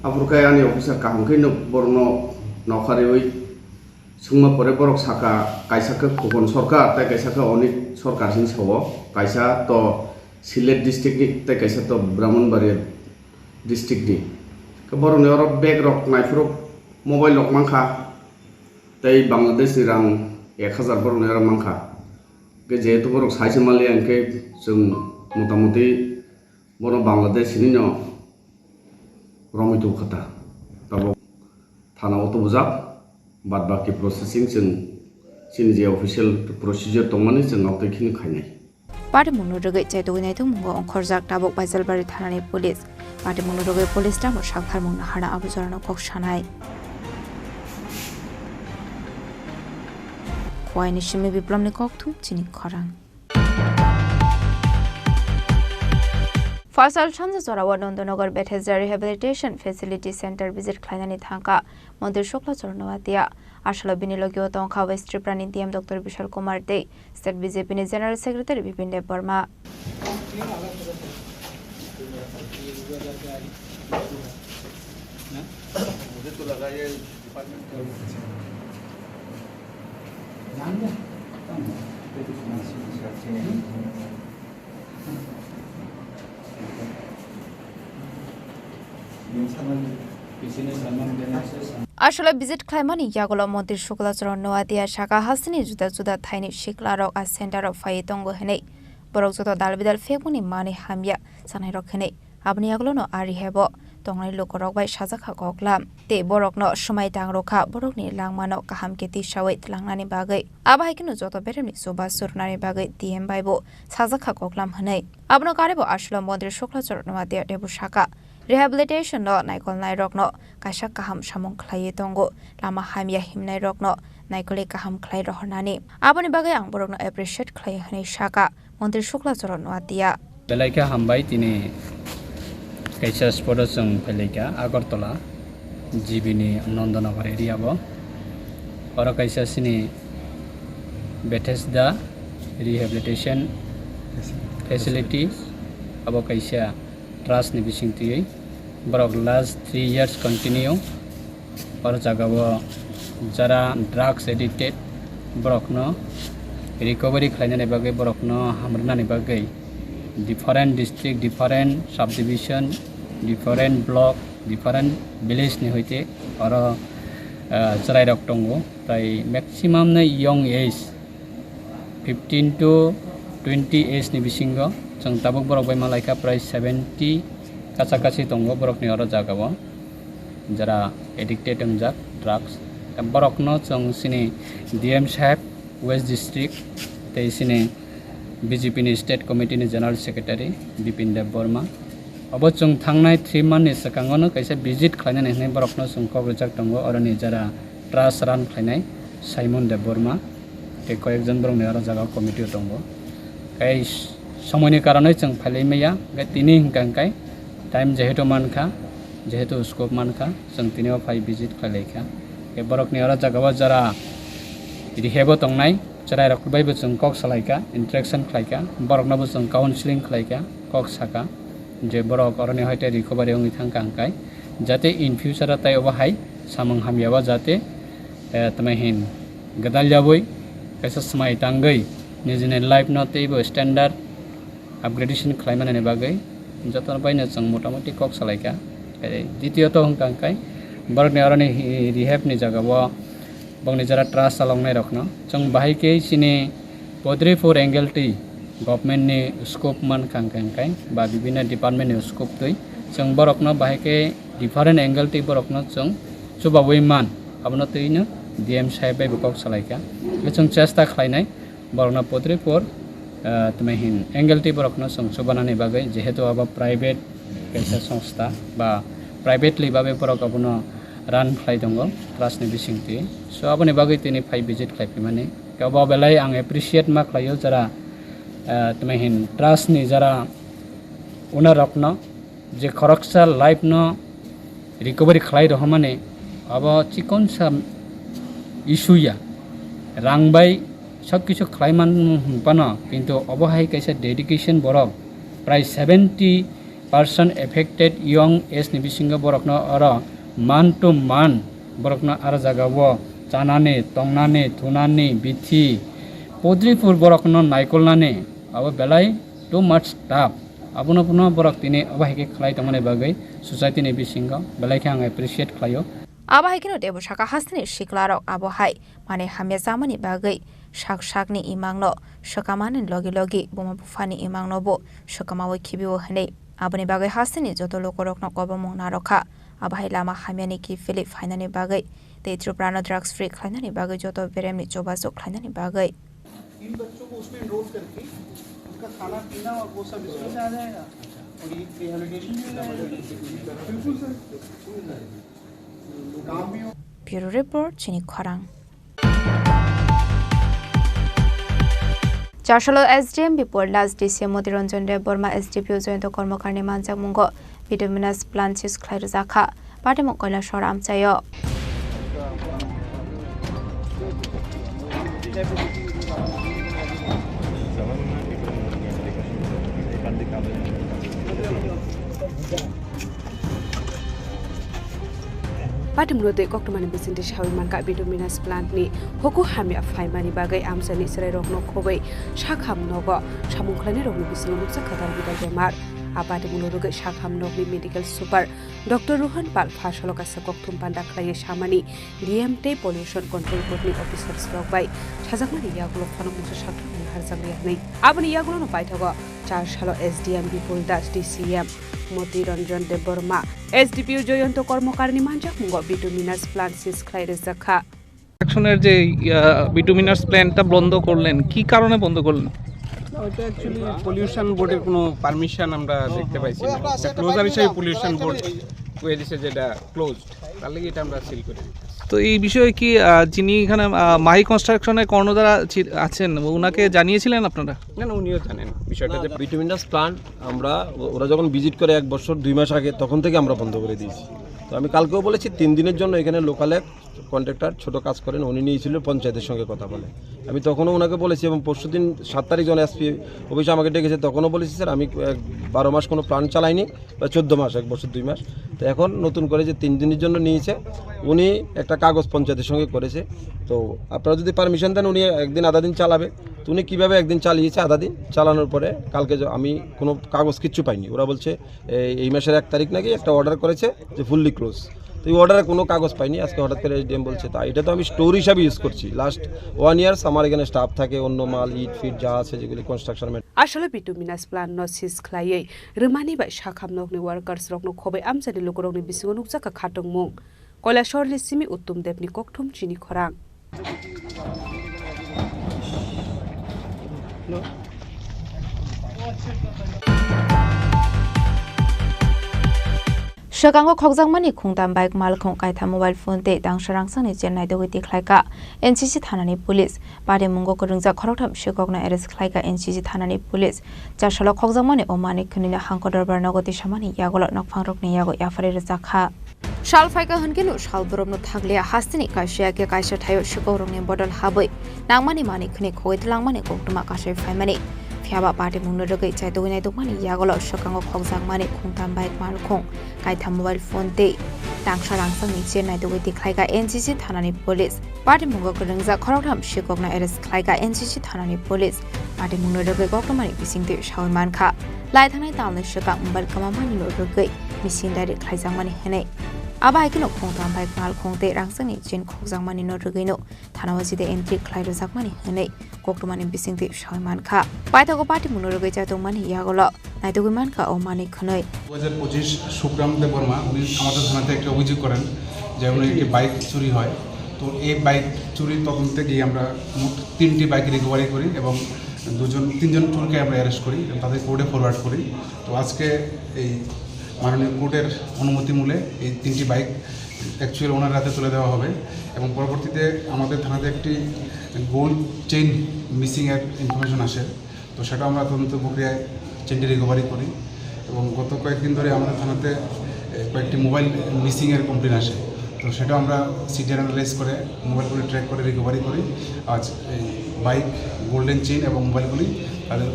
Aphuru khe ani officer kaham khe no borokno nokha riwi swngma pore borok sakha, kaisa khe Khokon Sarkar tei kaisa khe Anik Sarkar hinwi sao, kaisa to Sylhet district ni tei kaisa to Brahmanbaria district ni. Khe borokni oro bag rok naiphuru mobile rok mankha, tei Bangladesh ni rang ek hazar borokni oro mankha. Khe jehetu borok saisa maliya hwnkhe chwng motamoti bono Bangladesh hinwi no romwi tongkha ta. Tabuk thana o tubujak, bad baki processing chwng chini je official procedure tongmani chwng abotwi kheno khainai. Patimungno rwgwi chaitugwi naitukmungo ongkhorjak tabuk Baijalbari thanani police. Patimungno rwgwi police tamo saktharmung naharna abo jorano kok sanai. Khwaini simi Biplomni kokthum chini khorang. Pharsal sanja jorao Nandanagar Bethesda Rehabilitation Facility Center visit khlainani thangkha Montri Shukla Charan Noatia. Asalo bini logio tongkha West Tripura ni D M Doctor Bishal Kumar tei State B J P ni General Secretary Bipin Deb Barma. Aswlai visit khlaimani yagulo Montri Shukla Charan Noatia saka hasteni juda juda thaini siklarok a center o phaiwi tongo hwnwi borok joto dal bidal phekmani manwi hamya chanairok hwnwi. Aboni yagulono a rehab o tongnai lukurok bai sajakha koklam tei borokno swmai tang rwkha borokni langmano kaham khe tisawi tlangnani bagwi. Abo hai kheno joto beremni chubachu rwnani bagwi D M bai bo sajakha koklam hwnwi. Abono karwi bo aswlo Montri Shukla Charan Noatia teibo saka, rehabilitation no naikolnairokno kaisa kaham samung khlaiwi tongo, lama hamya himnairokno naikolwi kaham khlai rohornani. Aboni bagwi ang borokno appreciate khlai hwnwi saka. Montri Shukla Charan Noatia. Belaikha hambai tini kaisa spot o chwng phailaikha Agartala G B ni Nandanagar area o. Oro kaisa chini Bethesda Rehabilitation Facility, abo kaisa trust ni bising twiwi borok last three years continue. Oro jaga o jara drugs addicted, borokno recovery khlainani bagwi, borokno hamrwnani bagwi different district, different subdivision, different block, different village ni hoite oro, ah, chwrairok tongo. Tai maximum no young age, fifteen to twenty age ni bisingo chwng tabuk borok bai malaikha prai seventy kacha kachi tongo borokni oro jagao, jara addicted wngjak drugs. Borokno chwng chini D M saheb West District tei chini B J P ni State Committee ni General Secretary Bipin Deb Borma. Obo chwng thangnai three month ni swkango no kaisa visit khlainani hwnwi borokno chwng kok rijak tongo, oroni jara trust run khlainai Simon Deb Borma tei koyekjon borokni oro jaga committee o tongo. Tei somoini karonwi chwng phailai maya, hwnkhe tini hwnkha hwnkhe time jehetu mankha, jehetu scope mankha, chwng tini o phai visit khlai laikha. Tei borokni oro jaga o jara rehab o tongnai chwrairok bai bo chwng kok salaikha, interaction khlaikha, borokno bo chwng counseling khlaikha, kok saka je borok oroni hoite recovery wngwi thangkha hwnkhe jate in future o tei obo hai samung hamya o jate, eh, tamo hin gwdal yaui kaisa swmai tangwi nijini life no teibo standard upgradation khlaimanani bagwi jotono baino chwng motamoti kok salaikha. Tei ditiyot hwnkha hwnkhe borokni oroni hi-, rehab ni jagao bongni jora trust chaloknai rokno chwng bahai khe chini Podripur angle twi government ni scope mankha hwnkha hwnkhe ba bibinno department ni scope twi chwng borokno bahai khe different angle twi borokno chwng chubaui man, abono twino D M saheb bai bo kok salaikha. Chwng chesta khlainai borokno Podripur, ah, tamo hin angle twi borokno chwng chubanani bagwi, jehetu abo private kaisa songstha ba privately babe borok abono run khlai tongo trust ni bisingtwi. So aboni bagwi tini phai visit khlai phaimani. Obo belai ang appreciate ma khlaio jara, ah, tamo hin trust ni jara owner rokno, je khoroksa life no recovery khlai rohormani abo chikonsa issue ya, rang bai sob kisu khlai man hwnphano, kintu obo hai kaisa dedication borok prai seventy percent affected young age ni bisingo borokno oro man to man borokno aro jagao chanani, tongnani, thunani, bithi, Podripur borokno naikolnani abo belai too much tough. Abono phano borok tini obo hai khe khlai tongmani bagwi society ni bisingo belai khe ang appreciate khlaio. Abo hai kheno teibo saka hasteni siklarok abo hai manwi hamya chamani bagwi sak sakni imangno swkamani logi logi buma buphani imangno bo swkamaui khibio hwnwi. Aboni bagwi hasteni joto lukurokno kobomung narwkha. Abo hai lama hamyani kiphilwi phainani bagwi tei Tripura no drugs free khlainani bagwi joto beremni chubachu khlainani bagwi. इन बच्चों को उसमें एनरोल करके उनका खाना पीना और वो सब इसमें से आ जाएगा और ये रिहेबिलिटेशन भी हो जाएगा। बिल्कुल सर। काम भी हो। Bureau Report, Chini Khorang. Charsalo S D M Bipul Das, D C M Moti Ranjan Debbarma, S D P O Jayanta Karmakarni manjakmungo bituminous plant seize khlai rwjakha. Patimung Kailasor amchaio. Patimungno tei koktwmani bisingtwi saui mankha, bituminous plant ni huku hamya phaimani bagwi amchaini chwrairokno khobwi sakham nogo samung khlainairokni bisingo nukjakha Dalbidal bemar. A patimungno rwgwi sakham nokni medical super Doctor Rohan Pal pha salo kaisa kokthum panda khlaiwi samani, D M tei Pollution Control Board ni officers rok bai sajakmani yagulo phano mungsa sakthumni harjakliya hwnwi. Aboni yagulono paithago Charsalo S D M Bipul Das, D C M Moti Ranjan Debbarma, S D P O Jayanta Karmakarni manjakmungo bituminous plant seize khlai rwjakha. অ্যাকশনের যে, আহ, বিটুমিনাস প্ল্যান্টটা বন্ধ করলেন, কি কারণে বন্ধ করলেন? ওইটা অ্যাকচুয়ালি পলিউশন বোর্ডের কোনো পারমিশন আমরা দেখতে পাইছি না। এটা ক্লোজার হিসেবে পলিউশন বোর্ড কয়ে দিছে যে এটা ক্লোজড, তার লাগি এটা আমরা সিল করে দিচ্ছি। তো এই বিষয়ে কি, আহ, যিনি এখানে, আহ, মাহি কনস্ট্রাকশনের কর্ণধার আছি-, আছেন, ওনাকে জানিয়েছিলেন আপনারা? না, না, উনিও জানেন বিষয়টা যে বিটুমিনাস প্ল্যান্ট আমরা, ও-, ওরা যখন ভিজিট করে এক বছর দুই মাস আগে, তখন থেকে আমরা বন্ধ করে দিয়েছি। তো আমি কালকেও বলেছি, তিন দিনের জন্য এখানে লোকাল এক কন্ট্রাক্টর ছোট কাজ করেন, উনি নিয়েছিল পঞ্চায়েতের সঙ্গে কথা বলে। আমি তখনও ওনাকে বলেছি এবং পরশুদিন সাত তারিখ যখন এসপি অফিসে আমাকে ডেকেছে, তখনও বলেছি, "স্যার, আমি এক বারো মাস কোনো প্ল্যান চালাইনি, বা চোদ্দ মাস, এক বছর দুই মাস।" তো এখন নতুন করে যে তিন দিনের জন্য নিয়েছে, উনি একটা কাগজ পঞ্চায়েতের সঙ্গে করেছে। তো আপনারা যদি পারমিশন দেন, উনি একদিন আধা দিন চালাবে। তো উনি কীভাবে একদিন চালিয়েছে আধা দিন, চালানোর পরে কালকে যে আমি কোনো কাগজ কিচ্ছু পাইনি। ওরা বলছে এই, এই মাসের এক তারিখ নাকি একটা অর্ডার করেছে যে ফুললি ক্লোজ। তো এই অর্ডারে কোনো কাগজ পাইনি। আজকে হঠাৎ করে এসডিএম বলছে, তা এটা তো আমি স্টোর হিসাবে ইউজ করছি। লাস্ট ওয়ান ইয়ার্স আমার এখানে স্টাফ থাকে, অন্য মাল, ইট ফিট যা আছে, যেগুলি construction. Aswk bituminous plan no sis khlaiwi rwmani bai sakham nokni workers rokno khobai amchani lukurokni bisingo nukjakha khatungmung. Koilashahar ni simi Uttom Deb ni kokthum chini khorang. Swkango khokjakmani khungtam bike, malkhung kaitham, mobile phone tei tangsa rangchakni chain naitugwi tikhlaikha N C C thanani police. Patimungo kwrwngjak khoroktham swkokno arrest khlaikha N C C thanani police. Chasalo khokjakmani o manwi khwnwino Hangkor Dorbar nogo tisamani yagulo nokphangrokni yago yapharwi rwjakha. Sal phaikha hwnkhe no sal borokno thakliya, hasteni kaisa khe kaisa thaio swkokrokni bodol habwi nangmani manwi khwnwi khogwi twlangmani koktwma kasai phaimani. Phiyaba patimungno rwgwi chaitugwi naitukmani yagulo swkango khokjakmani khungtam bike, malkhung kaitham, mobile phone tei tangsa rangchakni chain naitugwi tikhlaikha N C C thanani police. Patimungo kwrwngjak khoroktham swkokno arrest khlaikha N C C thanani police. Patimungno rwgwi koktwmani bisingtwi sawi mankha. Lai thangnai talni swkang mobile kwmamanino rwgwi missing diary khlaijakmani hwnwi. Abo hai kheno khungtam bike, malkhung tei rangchakni chain khokjakmanino rwgwino thanao jide entry khlai rwjakmani hwnwi koktwmani bisingtwi sawi mankha. Paithago patimungno rwgwi chatungmani yagulo naitugwi mankha o manwi khwnwi. দু হাজার পঁচিশ সুখরাম দেববর্মা, উনি আমাদের থানাতে একটা অভিযোগ করেন যে উনি একটি বাইক চুরি হয়। তো এই বাইক চুরির তদন্তে গিয়ে আমরা মোট তিনটি বাইক রিকভারি করি এবং দুজন, তিনজন চোরকে আমরা অ্যারেস্ট করি এবং তাদের কোর্টে ফরওয়ার্ড করি। তো আজকে এই মাননীয় কোর্টের অনুমতি মূলে এই তিনটি বাইক অ্যাকচুয়াল ওনার হাতে তুলে দেওয়া হবে এবং পরবর্তীতে আমাদের থানাতে একটি গোল্ড চেইন মিসিং এর ইনফরমেশন আসে। তো সেটা আমরা তদন্ত প্রক্রিয়ায় চেইনটি রিকভারি করি এবং গত কয়েকদিন ধরে আমাদের থানাতে, এ, কয়েকটি মোবাইল মিসিংয়ের কমপ্লেন আসে। তো সেটা আমরা সিডিআর অ্যানালাইজ করে মোবাইলগুলি ট্র্যাক করে রিকভারি করি। আজ এই বাইক, গোল্ডেন চেইন এবং মোবাইলগুলি তাদের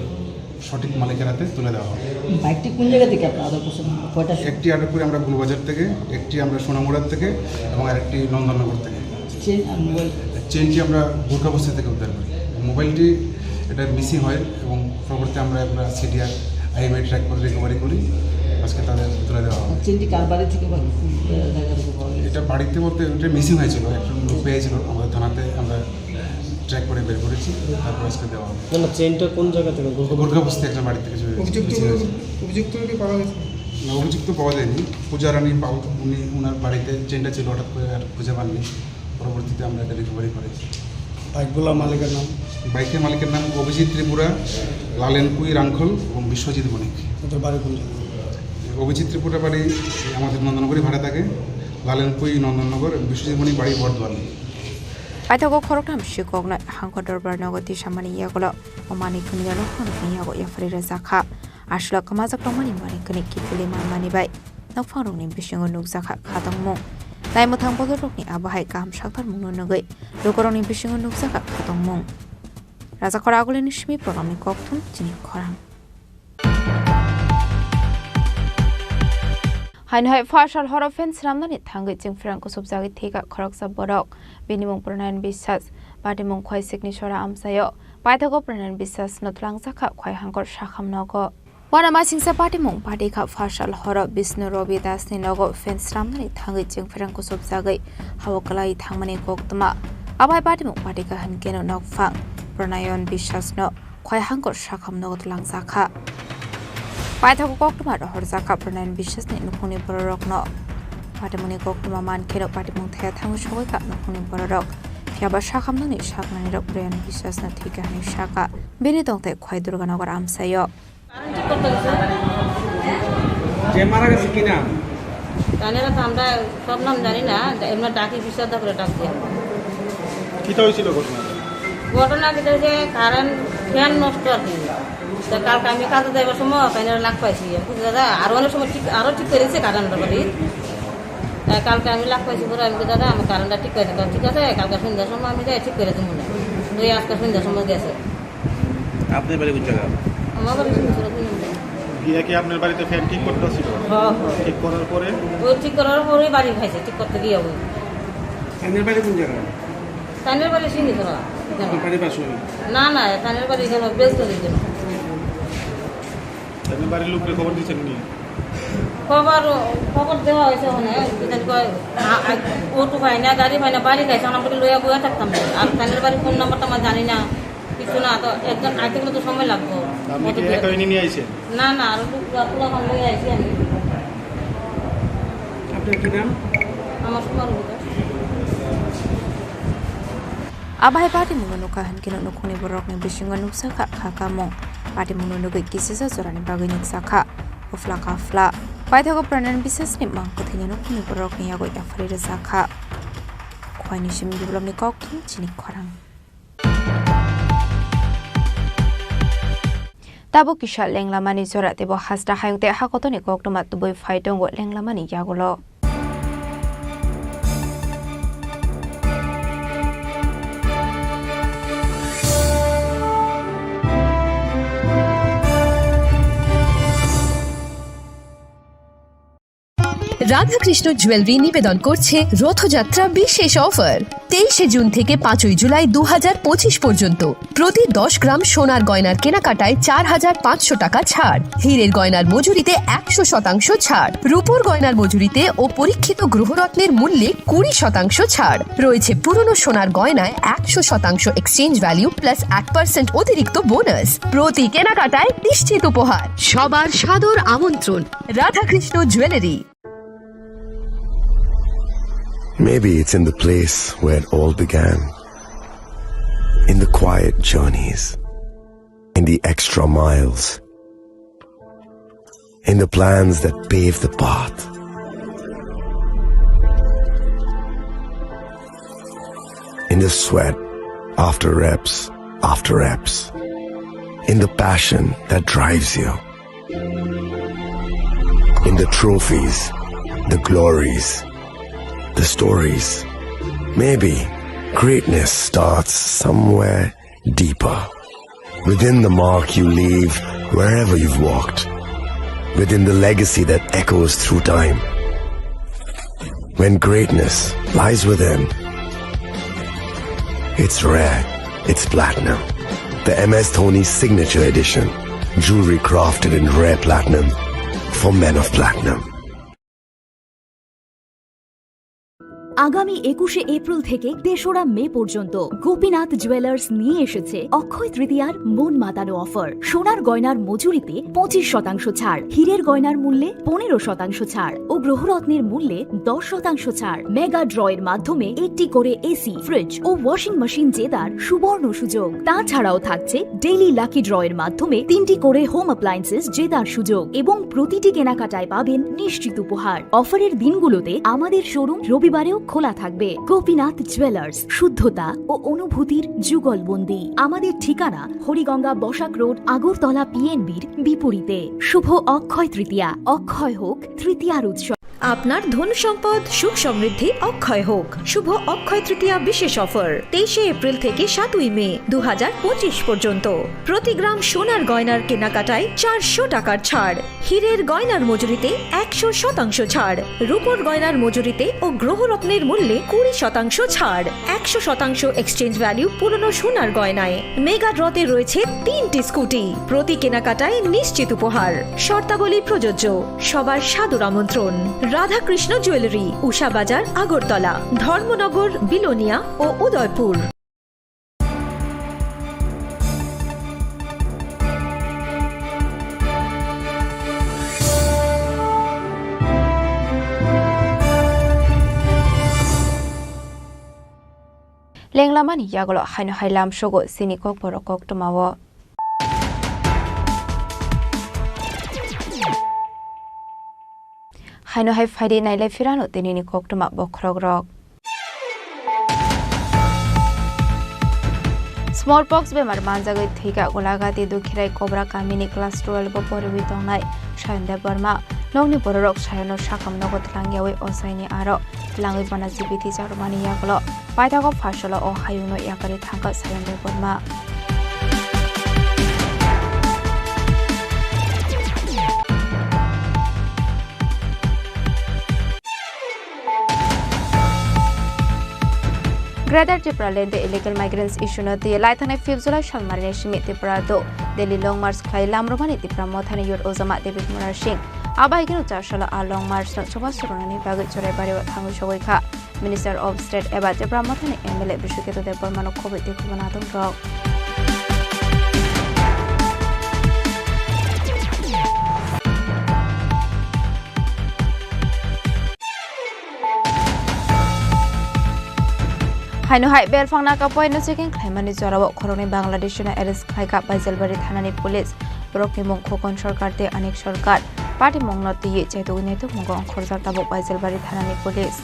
সঠিক মালিকের হাতে তুলে দেওয়া হবে। বাইকটি কোন জায়গা থেকে আপনারা আটক করছেন? কয়টা? একটি আটক করি আমরা গুলবাজার থেকে, একটি আমরা সোনামুড়ার থেকে এবং আরেকটি নন্দননগর থেকে। চেইন আর মোবাইল? চেইনটি আমরা গোর্খাবস্তি থেকে উদ্ধার করি। মোবাইলটি, এটা মিসিং হয় এবং পরবর্তীতে আমরা এগুলো সিডিআর, আইএমআই ট্র্যাক করে রিকভারি করি। আজকে তাদের তুলে দেওয়া হবে। চেইনটি কার বাড়ি থেকে বা কোন, আহ, জায়গা থেকে পাওয়া গেছে? এটা বাড়িতে বলতে এটা মিসিং হয়েছিল, একজন লোক পেয়েছিল, আমাদের থানাতে আমরা ট্র্যাক করে বের করেছি, তারপর আজকে দেওয়া হবে। না, না, চেইনটা কোন জায়গা থেকে? গোর্খা- গোর্খাবস্তি একজন বাড়ি থেকে চুরি হয়েছে, অভিযুক্ত মিসিং হয়েছে। অভিযুক্তকে পাওয়া গেছে? না, অভিযুক্ত পাওয়া যায়নি। পূজা রানী পাল, উনি, ওনার বাড়িতে চেইনটা ছিল, হঠাৎ করে আর খুঁজে পাননি। পরবর্তীতে আমরা এটা রিকভারি করেছি। বাইকগুলোর মালিকের নাম? বাইকের মালিকের নাম অভিজিৎ ত্রিপুরা, লালেন কুই রাংখল এবং বিশ্বজিৎ বণিক। ওদের বাড়ি কোন জায়গায়? অভিজিৎ ত্রিপুরা বাড়ি আমাদের নন্দনগরই ভাড়া থাকে, লালেন কুই নন্দননগর এবং বিশ্বজিৎ বণিক বাড়ি Bardhaman. Paithago khoroktham swkokno Hangkor Dorbar nogo tisamani yagulo o manwi khwnwino nokphang rokni yago yapharwi rwjakha. Aswk kwmajak tongmani manwi khwnwi kiphilwi manmani bai nokphang rokni bisingo nukjakha khatongmung. Tai mwthang bodol rokni abo hai kaham sakthar mungno nugwi lukurokni bisingo nukjakha khatongmung. Rajakhor Agulini simi program ni kokthum chini khorang. Haino hai phasal horo fan swnamnani thangwi chwng pherang kusubjagwi thwikha khoroksa borok. Bini mung Pronayan Biswas, patimung Khwaisikni sora amchaio. Paithago Pronayan Biswasno twlangjakha Khwai Hangkor sakham nogo. Uanamasingcha patimung patikha phasal horo Bishnu Robi Dasni nogo fan swnamnani thangwi chwng pherang kusubjagwi hao kwlai thangmani koktwma. Abai patimung patikha hwnkeno nokphang Pronayan Biswasno Khwai Hangkor sakham nogo twlangjakha. Paithago koktwma rohorjakha Pronayan Biswasni nukhungni bororokno. Patimungni koktwma mankheno patimung thaya thangwi sogwikha nukhungni bororok. Phiyaba sakhamnokni saknanirok Pronayan Biswasno thwikha hwnwi sakha. Bini tongthai Khwai Durganagar amchaio. যে মারা গেছে কি নাম? জানি না তো, আমরা সব নাম জানি না, এমনি ডাকি, বিশ্বাস করে ডাক দিয়ে আমরা। কিতা হয়েছিল ঘটনা? ঘটনা কিতা হয়েছে, কারেন্ট ফ্যান নষ্ট আর কি। তো কালকে আমি কাজে যাইবার সময় ফ্যানের লাগ পাইছি, বুঝলে দাদা, আর অনেক সময় ঠিক, আরো ঠিক করেছে কারেন্ট বাড়ি। তাই কালকে আমি লাখ পাইছি, পরে আমি কি, "দাদা, আমি কারেন্টটা ঠিক করে দিতাম।" "ঠিক আছে, কালকে সন্ধ্যার সময় আমি যাই ঠিক করে দেবো না।" তো এই আজকে সন্ধ্যার সময় গেছে। আপনার বাড়ি কোন জায়গা? আমার বাড়ি সিংহেশ্বর, তিন নম্বর। গিয়া কি আপনার বাড়িতে ফ্যান ঠিক করতে ছিল? হ্যাঁ, হ্যাঁ। ঠিক করার পরে? ও ঠিক করার পরেই বাড়ি খাইছে, ঠিক করতে গিয়ে ওই। আপনার বাড়ি কোন জায়গা? তাইনের বাড়ি সিংহেশ্বর। আপনার বাড়ির পাশে? না, না, তাইনের বাড়ি এখানে বেলতলি। আপনার বাড়ির লোককে খবর দিয়েছেন নি? খবর, খবর দেওয়া হয়েছে ওখানে, কি জানি কয়, আ, আ, অটো পাই না, গাড়ি পাই না, বাড়ি খাইছে, আমরা বলি লইয়া বইয়া থাকতাম। আর তাইনের বাড়ির ফোন নাম্বারটা আমরা জানি না, কিছু না, তো একজন আইতে গেলে তো সময় লাগবো। আপনি কি অটো দিয়ে। একা এনে নিয়ে আইছেন? না, না, আর একটু পুরা, পুরা ভালো হয়ে আইছি আমি। আপনার কি নাম? আমার সুমন রুদ্র। Abahai party mungno nukha hinkhe nukhungni borokni bisingo nuksa kha kha kamung. Party mungno nugwi kisisa jorani bagwi nuksa kha. Ufla kha fla. Paithago Pranay Biswas ni mang kwthwini nukhungni borokni yagwi yaphari rwjak kha. Khwaini simi biplopni kokthum chini khorang. Tabuk kisa lenglamani jora teibo hasta hayung tei hakotorni koktwma tubui phai tongo lenglamani yagulo. Radhakrishna jewellery নিবেদন করছে রথযাত্রা বিশেষ অফার। তেইশে জুন থেকে পাঁচই জুলাই দু হাজার পঁচিশ পর্যন্ত প্রতি দশ গ্রাম সোনার গয়নার কেনাকাটায় চার হাজার পাঁচশো টাকা ছাড়, হীরের গয়নার মজুরিতে একশো শতাংশ ছাড়, রূপোর গয়নার মজুরিতে ও পরীক্ষিত গ্রহরত্নের মূল্যে কুড়ি শতাংশ ছাড় রয়েছে। পুরনো সোনার গয়নায় একশো শতাংশ এক্সচেঞ্জ ভ্যালু প্লাস এক পার্সেন্ট অতিরিক্ত বোনাস। প্রতি কেনাকাটায় নিশ্চিত উপহার। সবার সাদর আমন্ত্রণ Radhakrishna jewellery. Maybe it's in the place where it all began. In the quiet journeys, in the extra miles, in the plans that pave the path, in the sweat after reps after reps, in the passion that drives you. In the trophies, the glories, the stories. Maybe greatness starts somewhere deeper. Within the mark you leave wherever you've walked. Within the legacy that echoes through time. When greatness lies within, it's rare, it's platinum. The M S Dhoni Signature Edition. Jewelry crafted in rare platinum for men of platinum. আগামী একুশে এপ্রিল থেকে তেসরা মে পর্যন্ত গোপীনাথ জুয়েলার্স নিয়ে এসেছে অক্ষয় তৃতীয়ার মন মাতানো অফার। সোনার গয়নার মজুরিতে পঁচিশ শতাংশ ছাড়, হীরের গয়নার মূল্যে পনেরো শতাংশ ছাড় ও গ্রহরত্নের মূল্যে দশ শতাংশ ছাড়। মেগা ড্রয়ের মাধ্যমে একটি করে এসি, ফ্রিজ ও ওয়াশিং মেশিন জেতার সুবর্ণ সুযোগ। তাছাড়াও থাকছে ডেইলি লাকি ড্রয়ের মাধ্যমে তিনটি করে হোম অ্যাপ্লায়েন্সেস জেতার সুযোগ এবং প্রতিটি কেনাকাটায় পাবেন নিশ্চিত উপহার। অফারের দিনগুলোতে আমাদের শোরুম রবিবারেও খোলা থাকবে। গোপীনাথ জুয়েলার্স, শুদ্ধতা ও অনুভূতির যুগলবন্দি। আমাদের ঠিকানা হরিগঙ্গা বসাক রোড, আগরতলা পিএনবির বিপরীতে। শুভ অক্ষয় তৃতীয়া, অক্ষয় হোক তৃতীয়ার উৎসব। আপনার ধন সম্পদ সুখ সমৃদ্ধি অক্ষয় হোক। শুভ অক্ষয় তৃতীয়া বিশেষ অফার, তেইশে এপ্রিল থেকে সাতই মে দু হাজার পঁচিশ পর্যন্ত। প্রতি গ্রাম সোনার গয়নার কেনাকাটায় চারশো টাকার ছাড়, হীরের গয়নার মজুরিতে একশো শতাংশ ছাড়, রূপোর গয়নার মজুরিতে ও গ্রহরত্নের মূল্যে কুড়ি শতাংশ ছাড়, একশো শতাংশ এক্সচেঞ্জ ভ্যালু পুরনো সোনার গয়নায়। মেগা ড্রতে রয়েছে তিনটি স্কুটি, প্রতি কেনাকাটায় নিশ্চিত উপহার। শর্তাবলী প্রযোজ্য। সবার সাদর আমন্ত্রণ। রাধাকৃষ্ণ জুয়েলারি, উষা বাজার, আগরতলা, ধর্মনগর, বিলোনিয়া ও Udaipur. Lenglamani yagulo haino hai lamsogo chini kokborok koktwmao. Haino hai phaidi nailai phirano tinini koktwma bokhorokrok. Smallpox bemar manjagwi thwikha Golagati Dukhirai Kobra kamini class twelve o poriwi tongnai Sayon Debbarma. Nokni bororok Sayonno sakham nogo twlangyawi ochaini aro twlangwi bana jibiti charwmani yagulo paithago Pharsalo o hayungno yapari thangkha Sayon Debbarma. Greater Tipraland tei illegal migrants issue no twi laithangnai fifth July salmarini simi Tripura do Delhi Long March khlai lamrwmani Tipra Mothani Youth Ojama David Murasing. Abo hai kheno Charsalo a Long March no choba surunani bagwi Choraibario thangwi sogwi kha. Minister of State eba Tipra Mothani M L A Biswaketu Debbarmano khobwi tei khobwi natung rok. Haino hai belphang naka poino checking khlaimani jorao khoroknwi Bangladeshino arrest khlaikha Baijalbari thanani police. Borokni mung Khokon Sarkar tei Anik Sarkar. Patimungno twiwi chaitugwi naitukmungo ongkhorjak tabuk Baijalbari thanani police.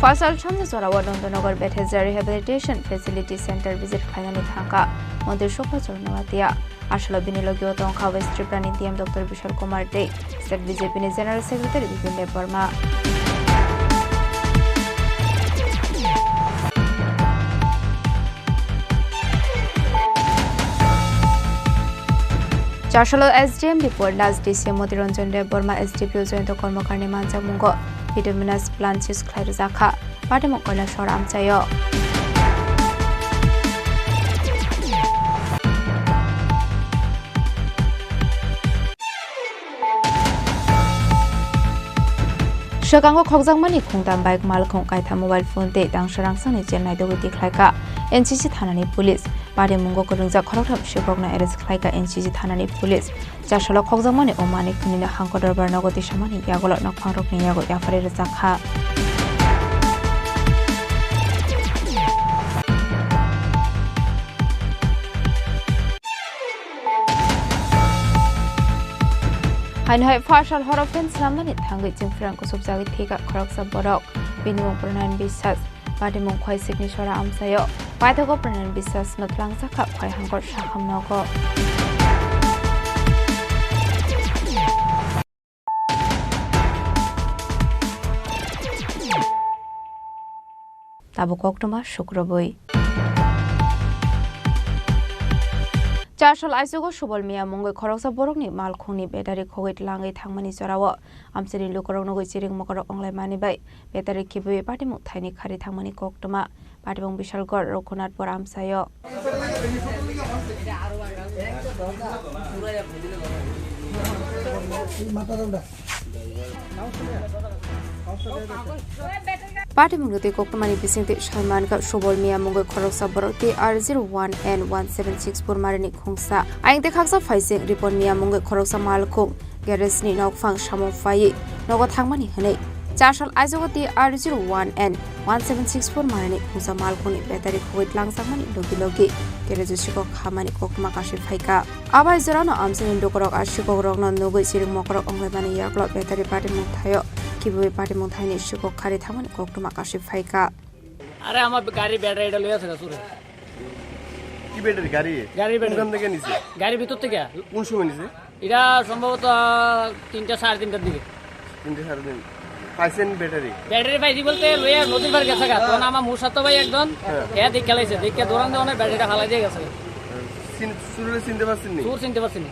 Phasal sanja jorao Nandanagar Bethesda Rehabilitation Facility Center visit khlainani thangkha Montri Sopha Chorno Atia. Aswkno bini logio tongkha West Tripura ni D M Doctor Bishal Kumar tei State B J P ni General Secretary Bipin Debbarma. Charsalo S D M Dipur Das, D C Motiranjan Debbarma, S D P O Jayanta Karmakarni manjakmungo Pseudomonas plantis khlai rwjakha. Patimung Kailasor amchaio. Swkango khokjakmani khungtam bike, malkhung kaitham, mobile phone tei tangsa rangsani chengnai dogwi tikhlaikha N C C thanani police. Patimungo kwrwngjak khoroktham sikhokno arrest khlaikha N C C thanani police. Charsalo khokjakmani o manwi khwnwino hangko dorbar nogo tisamani yagulo nokphangrokni yago yapharwi rwjakha. Haino hai Phasal horo fan swnamnani thangwi chwngphrang kusubjagwi thwikha khoroksa borok. Bini mung Pronayan Biswas. Patimung Khwaisikni sora amchaio. Paithago Pronayan Biswas no twlangjakha Khwai hangkor sakham nogo. Tabuk koktwma sukrubwi. Charsal aichugo Subol Miya mungwi khoroksa borokni malkhungni battery khogwi twlangwi thangmani jorao amchaini lukurok nugwi chiring mokorok wnglaimani bai battery khibiwi patimung thaini khari thangmani koktwma. Patimung Bishalgarh Raghunathpur amchaio. Patimungno tei koktwmani bisingtwi saimankha Subol Miya mungwi khoroksa borok T R zero one N one seven six four marini khungsa. Ayang tei khaksa phaising Ripon Miya mungwi khoroksa malkhung garage ni nokphang samung phaiwi nogo thangmani hwnwi. Charsal aichugo T R zero one N one seven six four marini khungsa malkhungni battery khogwi twlangjakmani logi logi garage o sikok khamani koktwma kasui phaikha. Abai jorano amchaini lukurok a sikokrokno nugwi chiring mokorok wnglaimani yagulo battery patimung thaio khibiwi patimung thaini sikok khari thangmani koktwma kasui phaikha. আরে, আমার গাড়ি ব্যাটারিটা লইয়া আছে গা চুরে। কি ব্যাটারি? গাড়ি? গাড়ির ব্যাটারি। কোনখান থেকে নিছে? গাড়ির ভিতর থেকে। কোন সময় নিছে? এটা সম্ভবত তিনটা, সাড়ে তিনটার দিকে। তিনটা, সাড়ে তিন। পাইছেন ব্যাটারি? ব্যাটারি পাইছি বলতে লইয়া নদীর পাড়ে গেছে গা। তখন আমার মুসাত্ত ভাই একজন, হ্যাঁ। এ দেখে লাইছে, দেখে দৌড়ান দিয়ে অনেক ব্যাটারিটা ফালাই দিয়ে গেছে। চিন-, চুরে চিনতে পারছেন নি? চুর চিনতে পারছি না।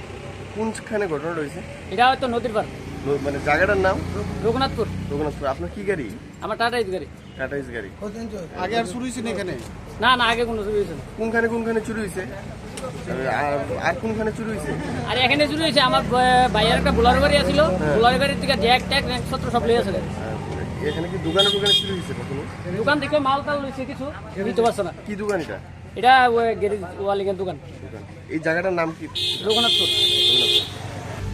কোনখানে ঘটনা রয়েছে? এটা হয়তো নদীর পাড়। ন-, মানে জায়গাটার নাম? রঘুনাথপুর। রঘুনাথপুর। আপনার কি গাড়ি? আমার টাটা ইস গাড়ি। টাটা ইস গাড়ি। আগে আর চুরি হয়েছে না এখানে? না, না, আগে কোনো চুরি হয়েছে না। কোনখানে কোনখানে চুরি হয়েছে? আর, আর কোনখানে চুরি হয়েছে? আর এখানে চুরি হয়েছে, আমার ব-, ভাইয়ের একটা বোলারো গাড়ি আছিল, হ্যাঁ। বোলারো গাড়ির থেকে জ্যাক ট্যাক র্যাক সত্র সব লইয়া আছে। হ্যাঁ, এখানে কি দোকানে দোকানে চুরি হয়েছে কখনো? দোকান থেকে মাল টাল লইছে কিছু, নিতে পারছে না। কি দোকান এটা? এটা ওই গ্যারেজ ওয়ালিংয়ের দোকান। দোকান। এই জায়গাটার নাম কি? Raghunathpur.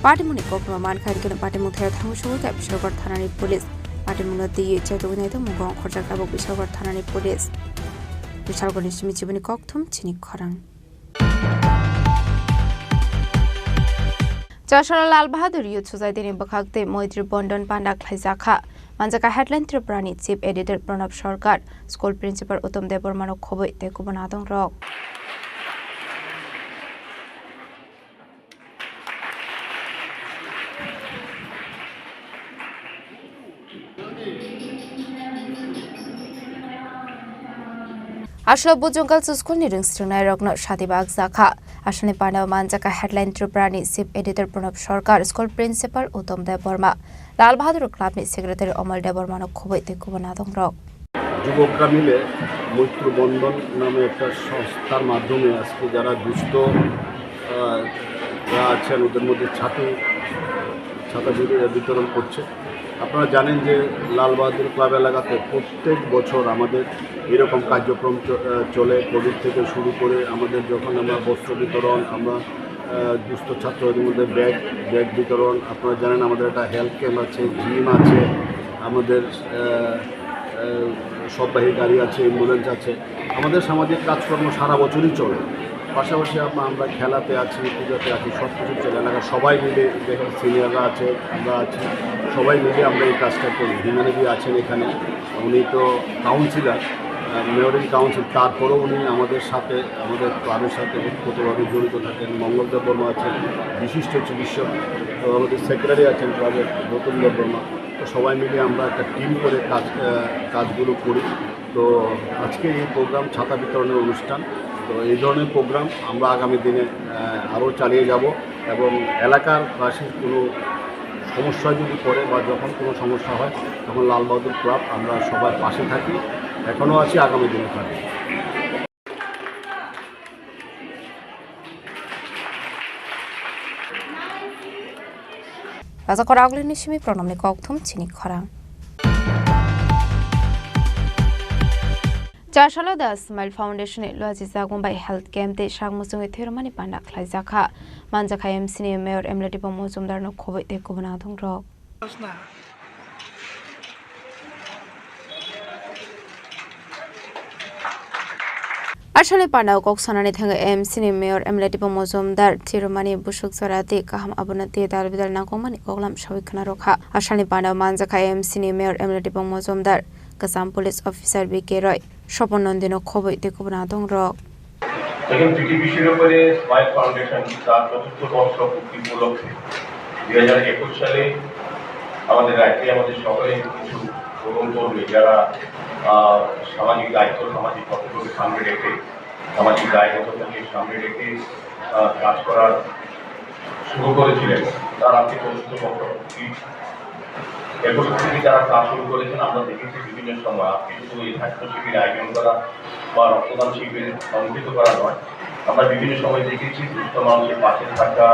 Patimungni koktwma mankha, hwnkhe patimung thaio thangwi sogwi kha Bishalgarh thanani police. Patimungno twiwi chaitugwi naitukmungo ongkhorjak tabuk Bishalgarh thanani police. Bishalgarhni simi chibini kokthum chini khorang. Chasala Lal Bahadur Youth Society ni bwkhak tei Moitri Bondon panda khlaijakha. Manjaka headline Tripura ni Chief Editor Pranab Sarkar, School Principal Uttam Debbarma no khobwi tei kubun adong rok. Aswk Bujong Girls School ni rwngsringnai rokno sati bak jakha. Aswkni panao manjakha headline Tripura ni Chief Editor Pranab Sarkar, School Principal Uttam Debbarma, Lal Bahadur Club ni Secretary Amal Debbarma no khobwi tei kubun adong rok. যুবকরা মিলে মৈত্র বন্ধন নামে একটা সংস্থার মাধ্যমে আজকে যারা দুস্থ, আহ, যারা আছেন ওদের মধ্যে ছাতি, ছাতা বিতরণ করছে। আপনারা জানেন যে লাল বাহাদুর ক্লাব এলাকাতে প্রত্যেক বছর আমাদের এরকম কার্যক্রম চ-, আহ, চলে। কোভিড থেকে শুরু করে আমাদের যখন আমরা বস্ত্র বিতরণ, আমরা, আহ, দুস্থ ছাত্রদের মধ্যে ব্যাগ, ব্যাগ বিতরণ, আপনারা জানেন আমাদের একটা হেলথ ক্যাম্প আছে, জিম আছে, আমাদের, আহ, আহ, সববাহী গাড়ি আছে, অ্যাম্বুলেন্স আছে। আমাদের সামাজিক কাজকর্ম সারা বছরই চলে। পাশাপাশি আমরা, আমরা খেলাতে আছি, পূজাতে আছি, সব কিছু চলে। এলাকার সবাই মিলে, যেখানে সিনিয়ররা আছে, আমরা আছি, সবাই মিলে আমরা এই কাজটা করি। হিমানবী আছেন এখানে, উনি তো কাউন্সিলর, আহ, মেয়র ইন কাউন্সিল, তারপরেও উনি আমাদের সাথে, আমাদের ক্লাবের সাথে ওতপ্রোতভাবে জড়িত থাকেন। মঙ্গল দেব বর্মা আছেন, বিশিষ্ট চিকিৎসক, তো আমাদের সেক্রেটারি আছেন ক্লাবের, গৌতম দেব বর্মা। তো সবাই মিলে আমরা একটা টিম করে কাজ, আহ, কাজগুলো করি। তো আজকে এই প্রোগ্রাম ছাতা বিতরণের অনুষ্ঠান। তো এই ধরনের প্রোগ্রাম আমরা আগামী দিনে, আহ, আরও চালিয়ে যাব এবং এলাকার বাসীর কোনো সমস্যা যদি পড়ে বা যখন কোনো সমস্যা হয়, তখন লাল বাহাদুর ক্লাব আমরা সবার পাশে থাকি, এখনও আছি, আগামী দিনে থাকবো। Raja Koraklini simi pronomni kokthum chini khorang. Chasalo The Smile Foundation ni luaji jagung bai health camp tei sak muchungwi thwirwmani panda khlaijakha. Manjakha M C ni Mayor M L A Dipang Mojumdar no khobwi tei kubun adong rok. Aswkni pandao kok sanani thangwi M C ni Mayor M L A Dipang Mojumdar thwirwmani busuk jora tei kaham abono tei dal bidal nangkukmani koklam sawi khna rwkha. Aswkni pandao manjakha M C ni Mayor M L A Dipang Mojumdar, kwcham police officer B K Roy, Sopon Nondino khobwi tei kubun adong rok. দেখুন, পিটিপিসির উপরে smile foundation তার চতুর্থ বর্ষ পূর্তি উপলক্ষে দুই হাজার একুশ সালে আমাদের রাজ্যে আমাদের সকলে কিছু তরুণ তরুণী যারা, আহ, সামাজিক দায়িত্ব, সামাজিক কর্তব্যকে সামনে রেখে, সামাজিক দায়বদ্ধতাকে সামনে রেখে, আহ, কাজ করার শুরু করেছিলেন, তার আজকে চতুর্থ বর্ষ পূর্তি। একুশ থেকে যারা কাজ শুরু করেছেন, আমরা দেখেছি বিভিন্ন সময়, আজকে শুধু এই স্বাস্থ্য শিবির আয়োজন করা বা রক্তদান শিবির অনুষ্ঠিত করা নয়, আমরা বিভিন্ন সময় দেখেছি দুস্থ মানুষের পাশে থাকা,